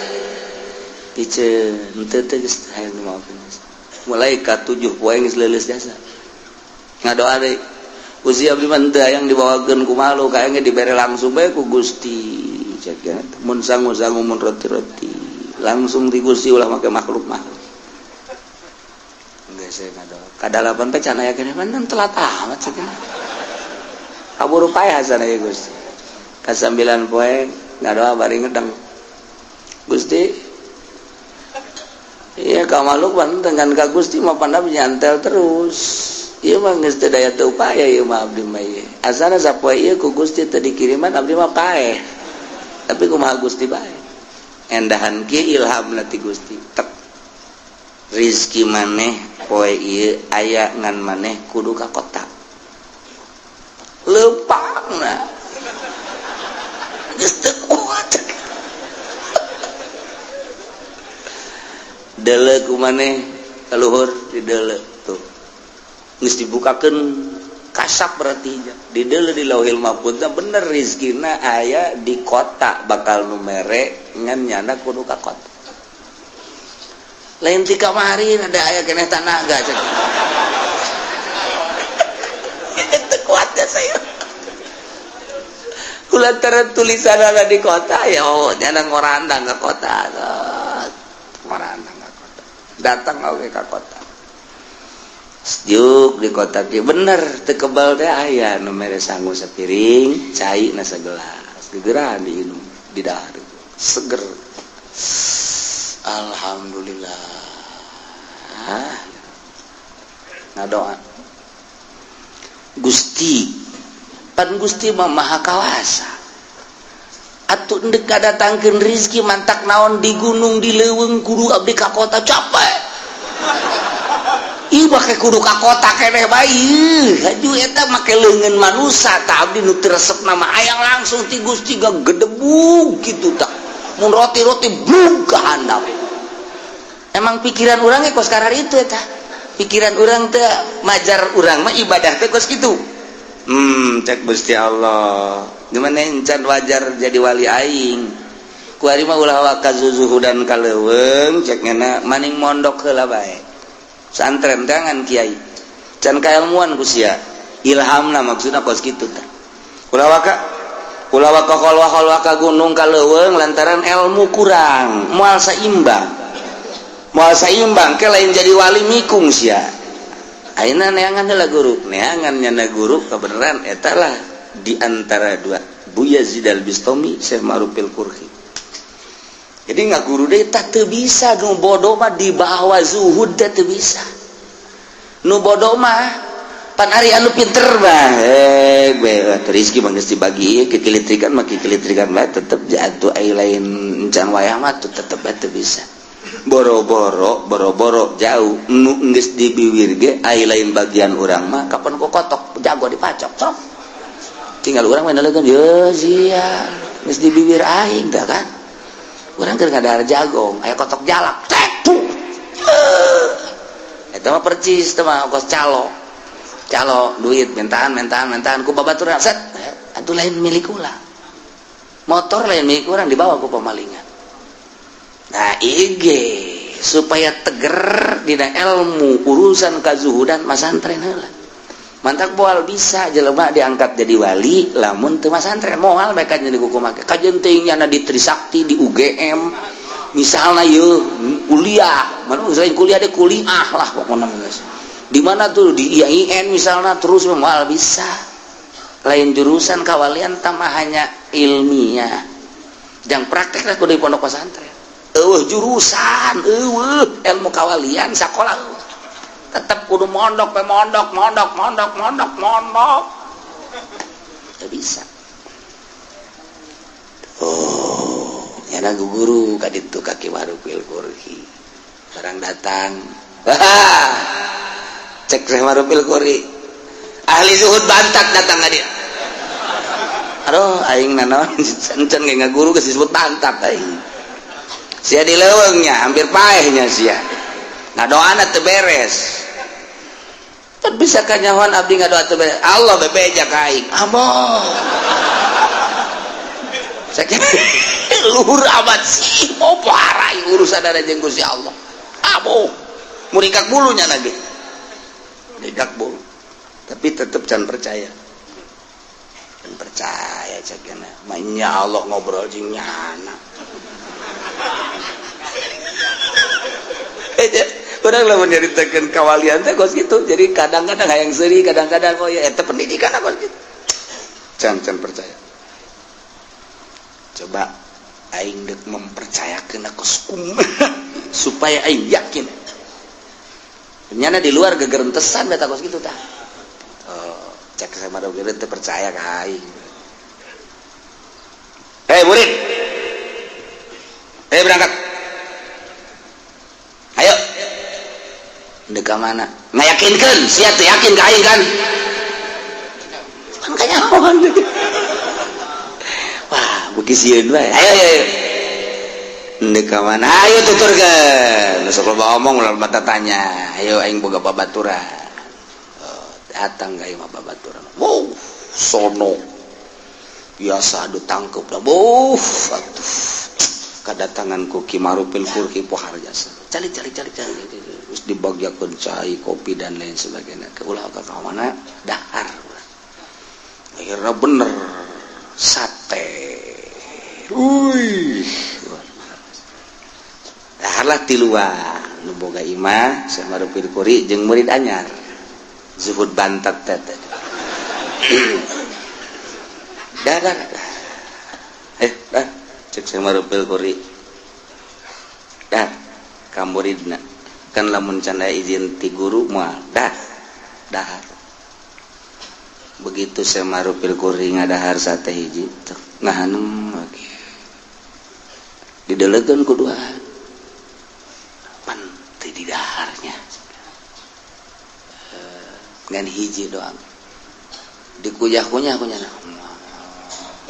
piceun henteu teh geus aya nu mawakeun." Mulai ka 7 poe geus leuleus jasa, ngadoa deui, "Gusti, abdi mah henteu hayang dibawakeun ku makhluk, hayang dibere langsung bae ku Gusti." Cek mun sangu-sangu, mun roti-roti langsung di Gusti, ulah make makhluk makhluk. Geus saya ngadoa kadalapan teh can aya keneh, man telat amat cek, kaburu paeh hasana ya Gusti. Ka 9 poe ngadoa bari ngedeng, "Gusti, iya ka makhluk pan dengan ka Gusti mah pandam nyantel terus. Ieu mah geus teu daya teu upaya, ieu mah abdi mah ieu. Asana sapoe ieu ku Gusti teu dikiriman, abdi mah paeh. Tapi kumaha Gusti bae." Endahan kieu ilhamna ti Gusti tek, "Rizki maneh poe ieu aya, ngan maneh kudu ka kota." Leumpangna geus teu kuat. Deuleu ku maneh ka luhur, di deuleu tuh geus dibukakeun kasap, berarti di deuleu di Lauhil Mahfuz bener rizkina aya di kota, bakal nu mere, ngan nyana kudu ka kota. Lain ti kamari ada aya keneh tanaga, cek. Itu kuat ya saya. Kulantaran tulisan ada di kota ya, oh, nyana ngorandang ke kota, ngorandang ke kota, datang oke ke kota. Sejuk di kota ki bener teu kebal teh, aya nu mere sangu sapiring, cai na sagelas, gegeran diinum, di dahar seger. Alhamdulillah. Ngadoa, "Gusti, pan Gusti mah maha kawasa atuh, ndek ngadatangkeun rizki mantak naon di gunung, di leuweung kudu abdi ka kota? Capek. Ih, make kudu ka kota keneh bae. Haju eta make leungeun manusa. Tah, abdi nu teu resep nama hayang langsung ti Gusti, gedebug kitu. Tah, mun roti-roti blug ka handap." Emang pikiran urang ge kos karar itu eta. Pikiran urang teh majar urang mah ibadah teh kos kitu. Cek Gusti Allah. Gimana encan wajar jadi wali aing. Kuari mah ulah waka zuzuhudan ka leuweung cek ngena maning mondok heula bae. Santren tangan kiai. Can kailmuan ku sia. Ilhamna maksudna kos kitu tah. Ulah waka kholwah-kholwah ka gunung ka leuweung lantaran ilmu kurang, moal saimbang. Moal saimbang ke lain jadi wali mikung sia. Ayeuna neangan heula guru, neangan nyana guru kebenaran eta lah di antara dua, Bu Yazid Al-Bistami, Syekh Ma'ruf Al-Qurhi. Jadi nggak guru deh tak teu bisa nu bodoh mah dibawa zuhud teh teu bisa. Nu bodoh mah pan ari anu pinter mah rezeki mah geus dibagi kekilitrikan mah kekilitrikan bae tetep jatuh ai lain encan wayah mah tuh tetep bae teu bisa. Boro-boro boro-boro jauh nu geus dibiwir ge ai lain bagian urang mah kapan ku kotok jago dipacok sok. Tinggal urang mah nelegeun ye sia geus dibibir aing tah kan. Urang keur ngadahar jagong aya kotok jalak tek puh. Eta mah percis teh mah kos calo. Calo duit mintaan mintaan mintaan ku babaturan set atuh lain milik ulah. Motor lain milik urang dibawa ku pemalingan. Nah ige supaya teger dina ilmu urusan kazuhudan masantren heula. Mantak moal bisa jelema diangkat jadi wali lamun teu masantren moal bae kan jadi kumaha. Kajeun teuing nyana di Trisakti di UGM misalna yeuh kuliah, mana selain kuliah deh kuliah lah pokokna geus. Di mana tuh di IAIN misalnya terus moal bisa. Lain jurusan kawalian tambah hanya ilmiah. Jang praktek lah kudu di pondok pesantren. Eueuh jurusan, eueuh ilmu kawalian sakola eueuh. Tetep kudu mondok pe mondok, mondok, mondok, mondok, mondok. Teu bisa. Oh, nyana guru ka ditu ka Ki Ma'ruf Al-Qurhi. Barang datang. Cek Syekh Ma'ruf Al-Qurhi. Ahli zuhud bantat datang ka dia. Aduh, aing nanaon encan ge ngaguru geus disebut bantat aing. Sia di leuweungnya, hampir paehnya sia. Ngadoana teu beres. Teu bisa kanyahoan abdi ngadoa teu beres. Allah bebeja ka aing. Ambo. Sakieu luhur amat sih, mau parah urusan ada jeung Gusti Allah. Abo. Muringkak bulunya lagi. Muringkak bulu. Tapi tetep can percaya. Can percaya cekna. Manya Allah ngobrol jeung nyana. Urang lamun nyaritakeun kawalian teh kos kitu. Jadi kadang-kadang hayang seuri, kadang-kadang oh ya eta pendidikan kos kitu. Can can percaya. Coba aing deuk mempercayakeun kos kumaha supaya aing yakin. Nyana di luar gegerentesan beta kos kitu tah. Oh, cek sama dog teu percaya ka aing. Hei murid. Hei berangkat. Ayo. Deuk ka mana? Ngayakinkeun, sia teu yakin ka aing kan? Kan kanyahoan. Wah, beuki sieun bae. Ayo ayo. Deuk ka mana? Ayo tuturkeun. Sok loba omong ulah loba tanya. Ayo aing boga babaturan. Oh, datang ka imah babaturan. Wow, sono. Biasa adu tangkep dah. Wuh, atuh. Kedatangan ku Ki Ma'ruf Al-Qurhi pohar jasa. Cari cari cari cari. Terus dibagiakeun cai, kopi dan lain sebagainya. Ke ulah ka mana? Dahar. Akhirnya bener sate. Wih, daharlah tiluan nu boga imah Syekh Ma'ruf Al-Qurhi jeung murid anyar. Zuhud bantat teh. Dah dah dah. Dah cek Syekh Ma'ruf Al-Qurhi. Dah ka muridna. Kan lamun can aya izin ti guru moal dah. Dahar. Begitu Syekh Ma'ruf Al-Qurhi ngadahar sate hiji ngahanem lagi. Didelekeun ku duaan. Pan teu didaharnya. Ngan hiji doang. Dikuyah-kunyah kunyah.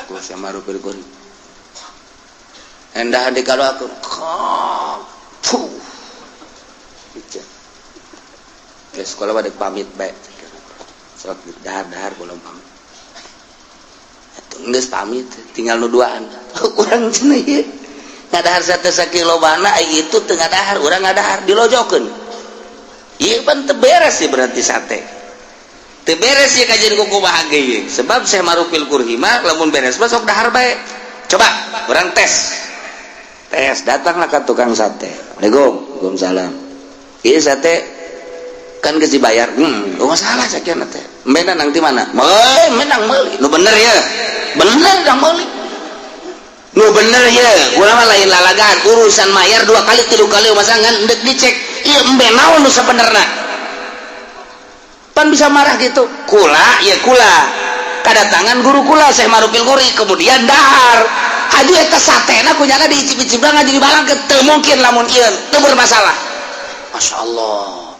Ku Syekh Ma'ruf Al-Qurhi. Endah dikadoakeun. Puh. Ke sekolah pada pamit bae. Sok dahar-dahar belum pamit. Atuh geus pamit, tinggal nu duaan. Urang cenah ieu. Ngadahar sate sakilo bana itu teu ngadahar, urang ngadahar dilojokeun. Ieu pan teu beres sih berarti sate. Teu beres ieu kajian kuku bahagia ieu. Sebab Syekh Marufil Kurhi mah lamun beres mah sok dahar bae. Coba urang tes. Tes, datanglah ke tukang sate. Assalamualaikum. Waalaikumsalam. Ieu sate kan geus dibayar. Oh masalah sakieu teh. Mena nang di mana? Meuli, menang meuli. Nu bener ya. Bener dang meuli. Nu bener ya. Urang mah lain lalagan, urusan mayar dua kali tilu kali masa ngan endek dicek. Ieu embe naon nu sabenerna? Pan bisa marah gitu. Kula, ya kula. Kedatangan guru kula Syekh Marufil Quri, kemudian dahar. Aduh eta satena kunyana diicip-icip ngaji dibalang ke teu mungkin lamun ieu teu bermasalah. Masya Allah.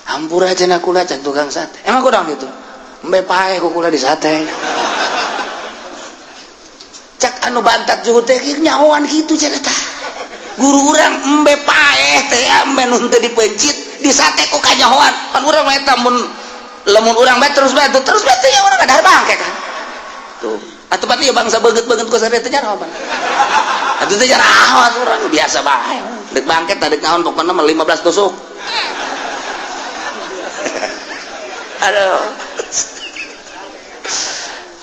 Hampura cenah kula cek tukang sate. Emang kurang gitu. Embe paeh ku kula di sate. Cak anu bantat juhud teh nyahoan kitu cenah tah. Guru urang embe paeh teh embe nu teu dipencit di sate ku kanyahoan. Pan urang mah eta mun lamun urang bae terus bae terus bae teh ya urang ada bangke kan. Tuh. Atuh pati ya bangsa beungeut-beungeut ku sate teh nyahoan. Atuh teh nyahoan urang biasa bae. Dek bangket dek naon pokona mah 15 tusuk. Aduh.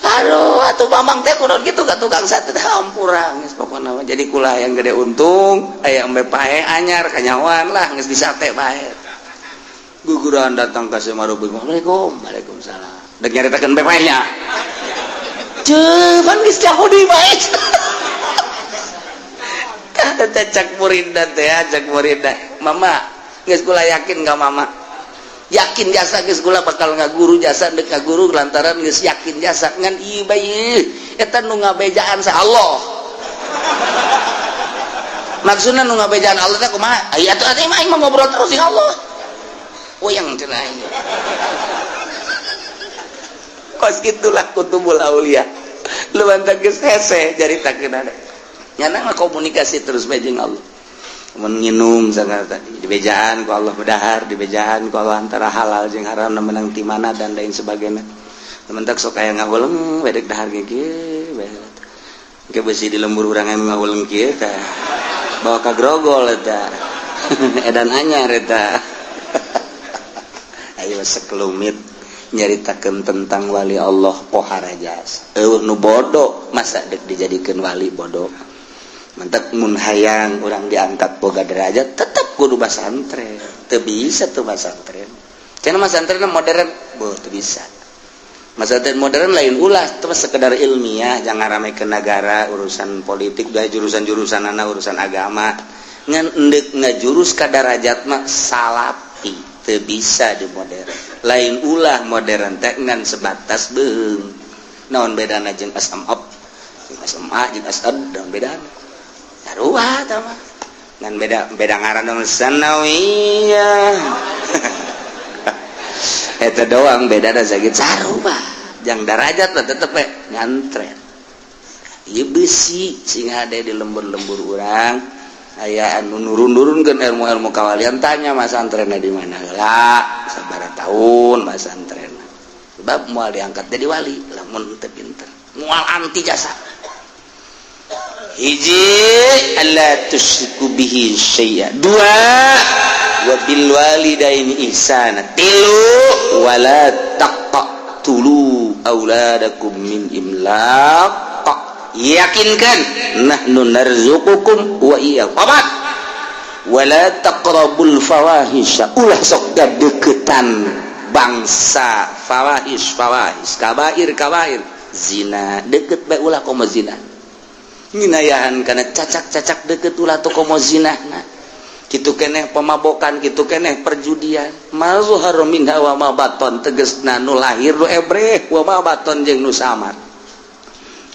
Aduh, atuh mamang teh kudu kitu ka tukang sate teh hampura geus pokona mah. Jadi kula yang gede untung, aya embe pae anyar kanyahoan lah geus di sate bae. Guguran datang ka Syekh Maruf. Assalamualaikum. Waalaikumsalam. Dek nyaritakeun embe pae nya. Cuman geus Yahudi bae. Tah teh cak muridna teh, cak muridna. Mama, geus kula yakin ka mama. Yakin jasa geus kula bakal ngaguru jasa deuk ngaguru lantaran geus yakin jasa ngan ieu bae eta nu ngabejaan sa Allah. Maksudna nu ngabejaan Allah teh kumaha? Aya atuh atuh mah aing mah ngobrol terus jeung Allah. Uyang cenah aing. Kos kitulah kutubul aulia. Lu bantah geus hese jaritakeun ada. Nyana mah komunikasi terus bae jeung Allah. Mun nginum sagala tadi dibejaan ku Allah bedahar, dibejaan ku Allah antara halal jeung haram menang ti mana dan lain sebagainya. Temen tak sok aya ngahuleng bedek dahar ge kieu bae. Ke besi di lembur urang anu ngahuleng kieu tah. Bawa ka grogol eta. Edan anyar eta. Ayo sekelumit nyaritakeun tentang wali Allah pohara jasa. Eueuh nu bodoh masa dek dijadikeun wali bodoh. Mantap mun hayang urang diangkat boga derajat tetep kudu basantren. Teu bisa tuh basantren. Cenah masantren modern, boh teu bisa. Masantren modern lain ulah teu sekedar ilmiah, jangan rame ke negara, urusan politik, gaya jurusan-jurusan anak urusan agama. Ngan endek ngajurus ka darajat mah salapi, teu bisa di modern. Lain ulah modern teh ngan sebatas beung. Naon bedana jeung SMA, jeung SMA jeung SN naon bedana? Sarua tah mah. Ngan beda beda ngaran dong sanawiyah. Eta doang beda da sakit sarua. Jang darajat lah tetep we nyantren. Ieu besi sing hade di lembur-lembur urang aya anu nurun-nurunkeun ilmu-ilmu kawalian tanya masantrenna di mana heula sabaraha tahun masantrenna. Sebab moal diangkat jadi wali lamun teu pinter. Moal anti jasa. Hiji alla tusyriku bihi syai'a. Dua wa bil walidaini ihsana. Tilu wala taqtulu auladakum min imlaq. Yakinkan nahnu narzuqukum wa iyyakum. Opat wala taqrabul fawahisha. Ulah sok deketan bangsa fawahish fawahish kabair kabair zina deket bae ulah komo zina. Nginayahan karena cacak-cacak deket ulah tuh komo zina nah. Kitu keneh pemabokan, kitu keneh perjudian. Mazhar minha wa ma baton tegesna nu lahir nu ebreh wa ma baton jeung nu samar.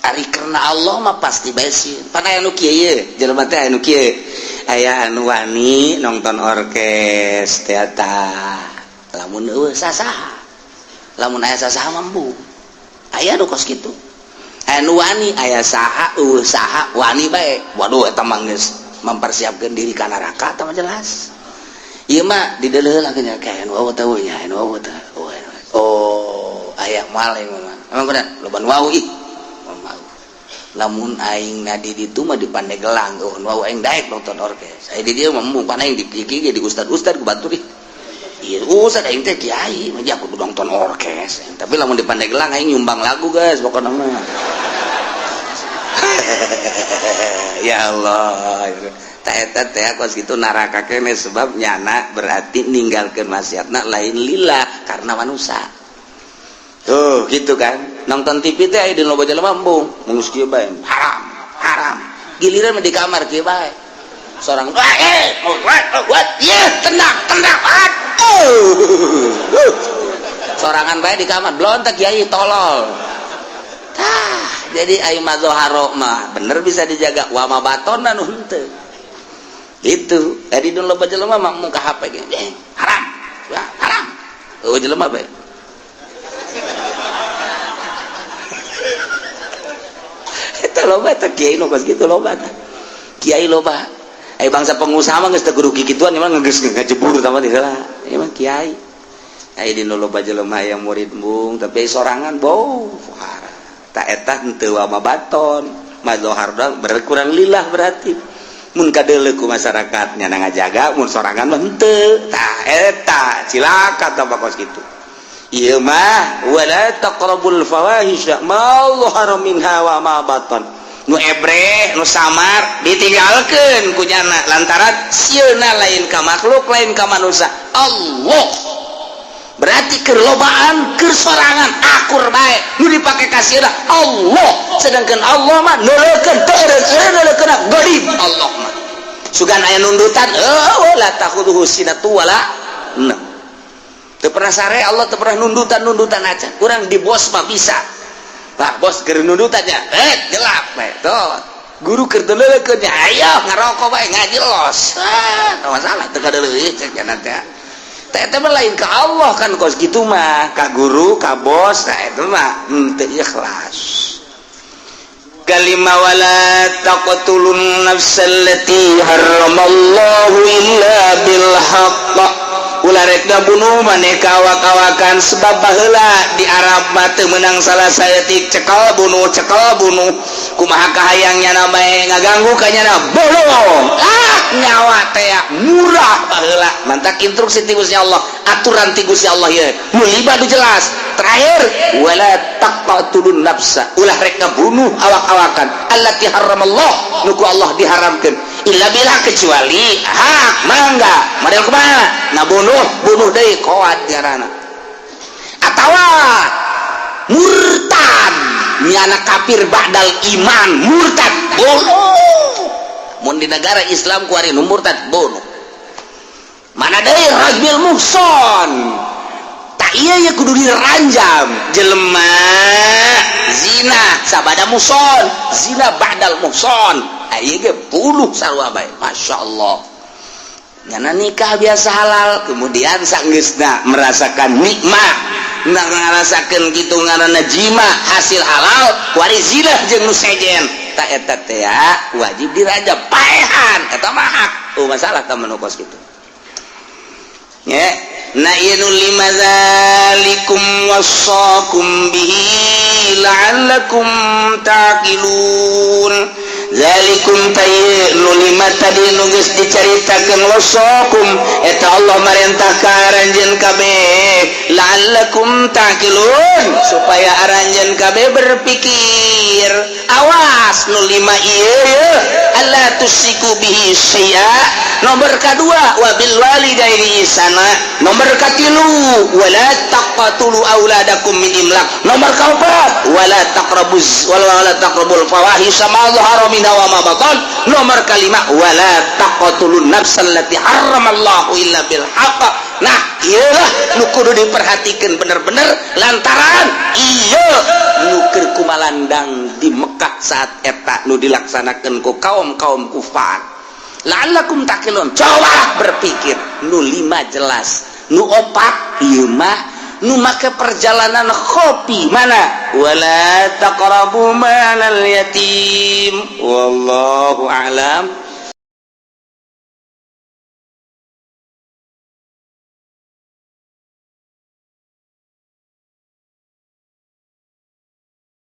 Ari karena Allah mah pasti bae sieun. Pan aya nu kieu ye, jelema teh aya nu kieu. Aya anu wani nonton orkes teater. Lamun eueuh sasaha. Lamun aya sasaha mah embung. Aya nu kos kitu. Anu wani aya saha eueuh saha wani bae. Waduh eta mah geus mempersiapkan diri ka neraka tah mah jelas. Ieu mah dideuleuh lah nya kayak nu wau teh nya, nu wau teh. Oh, aya moal aing mah. Emang kuda loba nu wau ih. Mau. Lamun aing na di ditu mah di Pandeglang, oh nu wau aing daek nonton orkes. Saya di dieu mah embung, pan aing di kieu di ustad-ustad ku batur ih. Iya, ustad aing teh kiai, mah kudu nonton orkes. Tapi lamun di Pandeglang aing nyumbang lagu, guys, pokokna mah. Ya Allah. Tak eta teh kos kitu neraka kene, sebab nyana berarti ninggalkeun maksiatna lain lillah, karena manusia. Tuh, gitu kan. Nonton TV teh aya di loba jelema embung, mun kieu bae. Haram, haram. Giliran mah di kamar kieu bae. Seorang eh what? Ye, tenang, tenang. Aduh. Sorangan bae di kamar, blontak kiai tolol. Tah, jadi ayo mazoharo mah bener bisa dijaga, wa ma batona nu henteu. Itu, tadi dun loba jelema mah muka HP ge. Eh, haram. Ya, haram. Oh, jelema bae. Eta loba teh kiai nu kos kitu loba teh. Kiai loba. Ai bangsa pengusaha mah geus teu kudu kikituan, emang geus ngajebur tah mah heula. Emang kiai. Ai di nu loba jelema yang murid embung, tapi sorangan bau fuhara. Tak eta henteu wa ma baton, mazohar doang berkurang lillah berarti. Mun kadeuleu ku masyarakat nya ngajaga, mun sorangan mah henteu. Tah eta cilaka tah kos kitu. Ieu mah wala taqrabul fawahisha ma dhahara minha wa ma batan. Nu ebreh, nu samar ditinggalkeun ku nyana lantaran sieuna lain ka makhluk, lain ka manusia. Allah. Berarti keur lobaan, keur sorangan akur bae nu dipake ka sieuna Allah. Sedangkan Allah mah neuleukeun teu eureun gharib Allah mah. Sugan aya nundutan, eueuh la takhudhuhu sinatu wala naum. Teu pernah sare Allah, teu pernah nundutan-nundutan aja. Kurang di bos mah bisa. Pak bos keur nundutannya, gelap bae. Tuh. Guru keur teu nya, ayo ngarokok bae ngaji los. Ah, teu masalah teu kadeuleuh cek nya teh. Teh teh lain ka Allah kan kos kitu mah, ka guru, ka bos, nah itu mah henteu ikhlas. Kalima wala taqtulun nafsal lati harramallahu illa bil haqq. Ulah rek ngabunuh maneh ka awak-awakan, sebab baheula di Arab mah teu meunang salah saeutik, cekel bunuh, cekel bunuh. Kumaha kahayang nyana bae ngaganggu ka nyana bunuh. Ah, nyawa teh murah baheula. Mantak instruksi ti Gusti Allah, aturan ti Gusti Allah ieu. Nu lima nu jelas. Terakhir wala taqtulun nafsa, ulah rek ngabunuh awak-awakan allati harramallah, nu ku Allah diharamkeun, illa bila kecuali hak mangga. Model kumaha? Ngabunuh, bunuh deui koat ngaranna. Atawa murtad, nyana kafir ba'dal iman, murtad bunuh. Mun di negara Islam kuari nu murtad bunuh. Mana deui rajmil muhson. Tak iya ya kudu diranjam jelema zina sabada muhson, zina ba'dal muhson, ieu ge bunuh sarua bae. Masya Allah, nyana nikah biasa halal, kemudian sanggeusna merasakan nikmat, ngarasakeun kitu ngaranna jima hasil halal, kuari zina jeung nu sejen, tak eta teh wajib dirajam paehan, eta mah hak. Oh, masalah ka manu kos kitu nya. Na ieu nu lima zalikum wasaqum bihi la'allakum taqilun. Zalikum tayy nu lima tadi nu geus dicaritakeun, wasaqum eta Allah marentah ka aranjeun kabeh, la'allakum taqilun, supaya aranjeun kabeh berpikir. Awas nu lima ieu ye, alla tusyriku bihi syai'a. Nomor kedua wabil walidaini ihsana. Nomor katilu wala taqtulu auladakum min imlaq. Nomor keempat wala taqrabuz wala taqrabul fawahisha ma dhahara minha wa ma batan. Nomor kelima wala taqtulun nafsal lati harramallahu illa bil haqq. Nah, iyalah nu kudu diperhatikan bener-bener, lantaran iya nu keur kumalandang di Mekah saat eta nu dilaksanakeun ku kaum-kaum kufar. La'allakum taqilun, coba berpikir. Nu lima jelas, nu opat ieu mah nu make perjalanan kopi mana wala taqrabu malal yatim. Wallahu a'lam.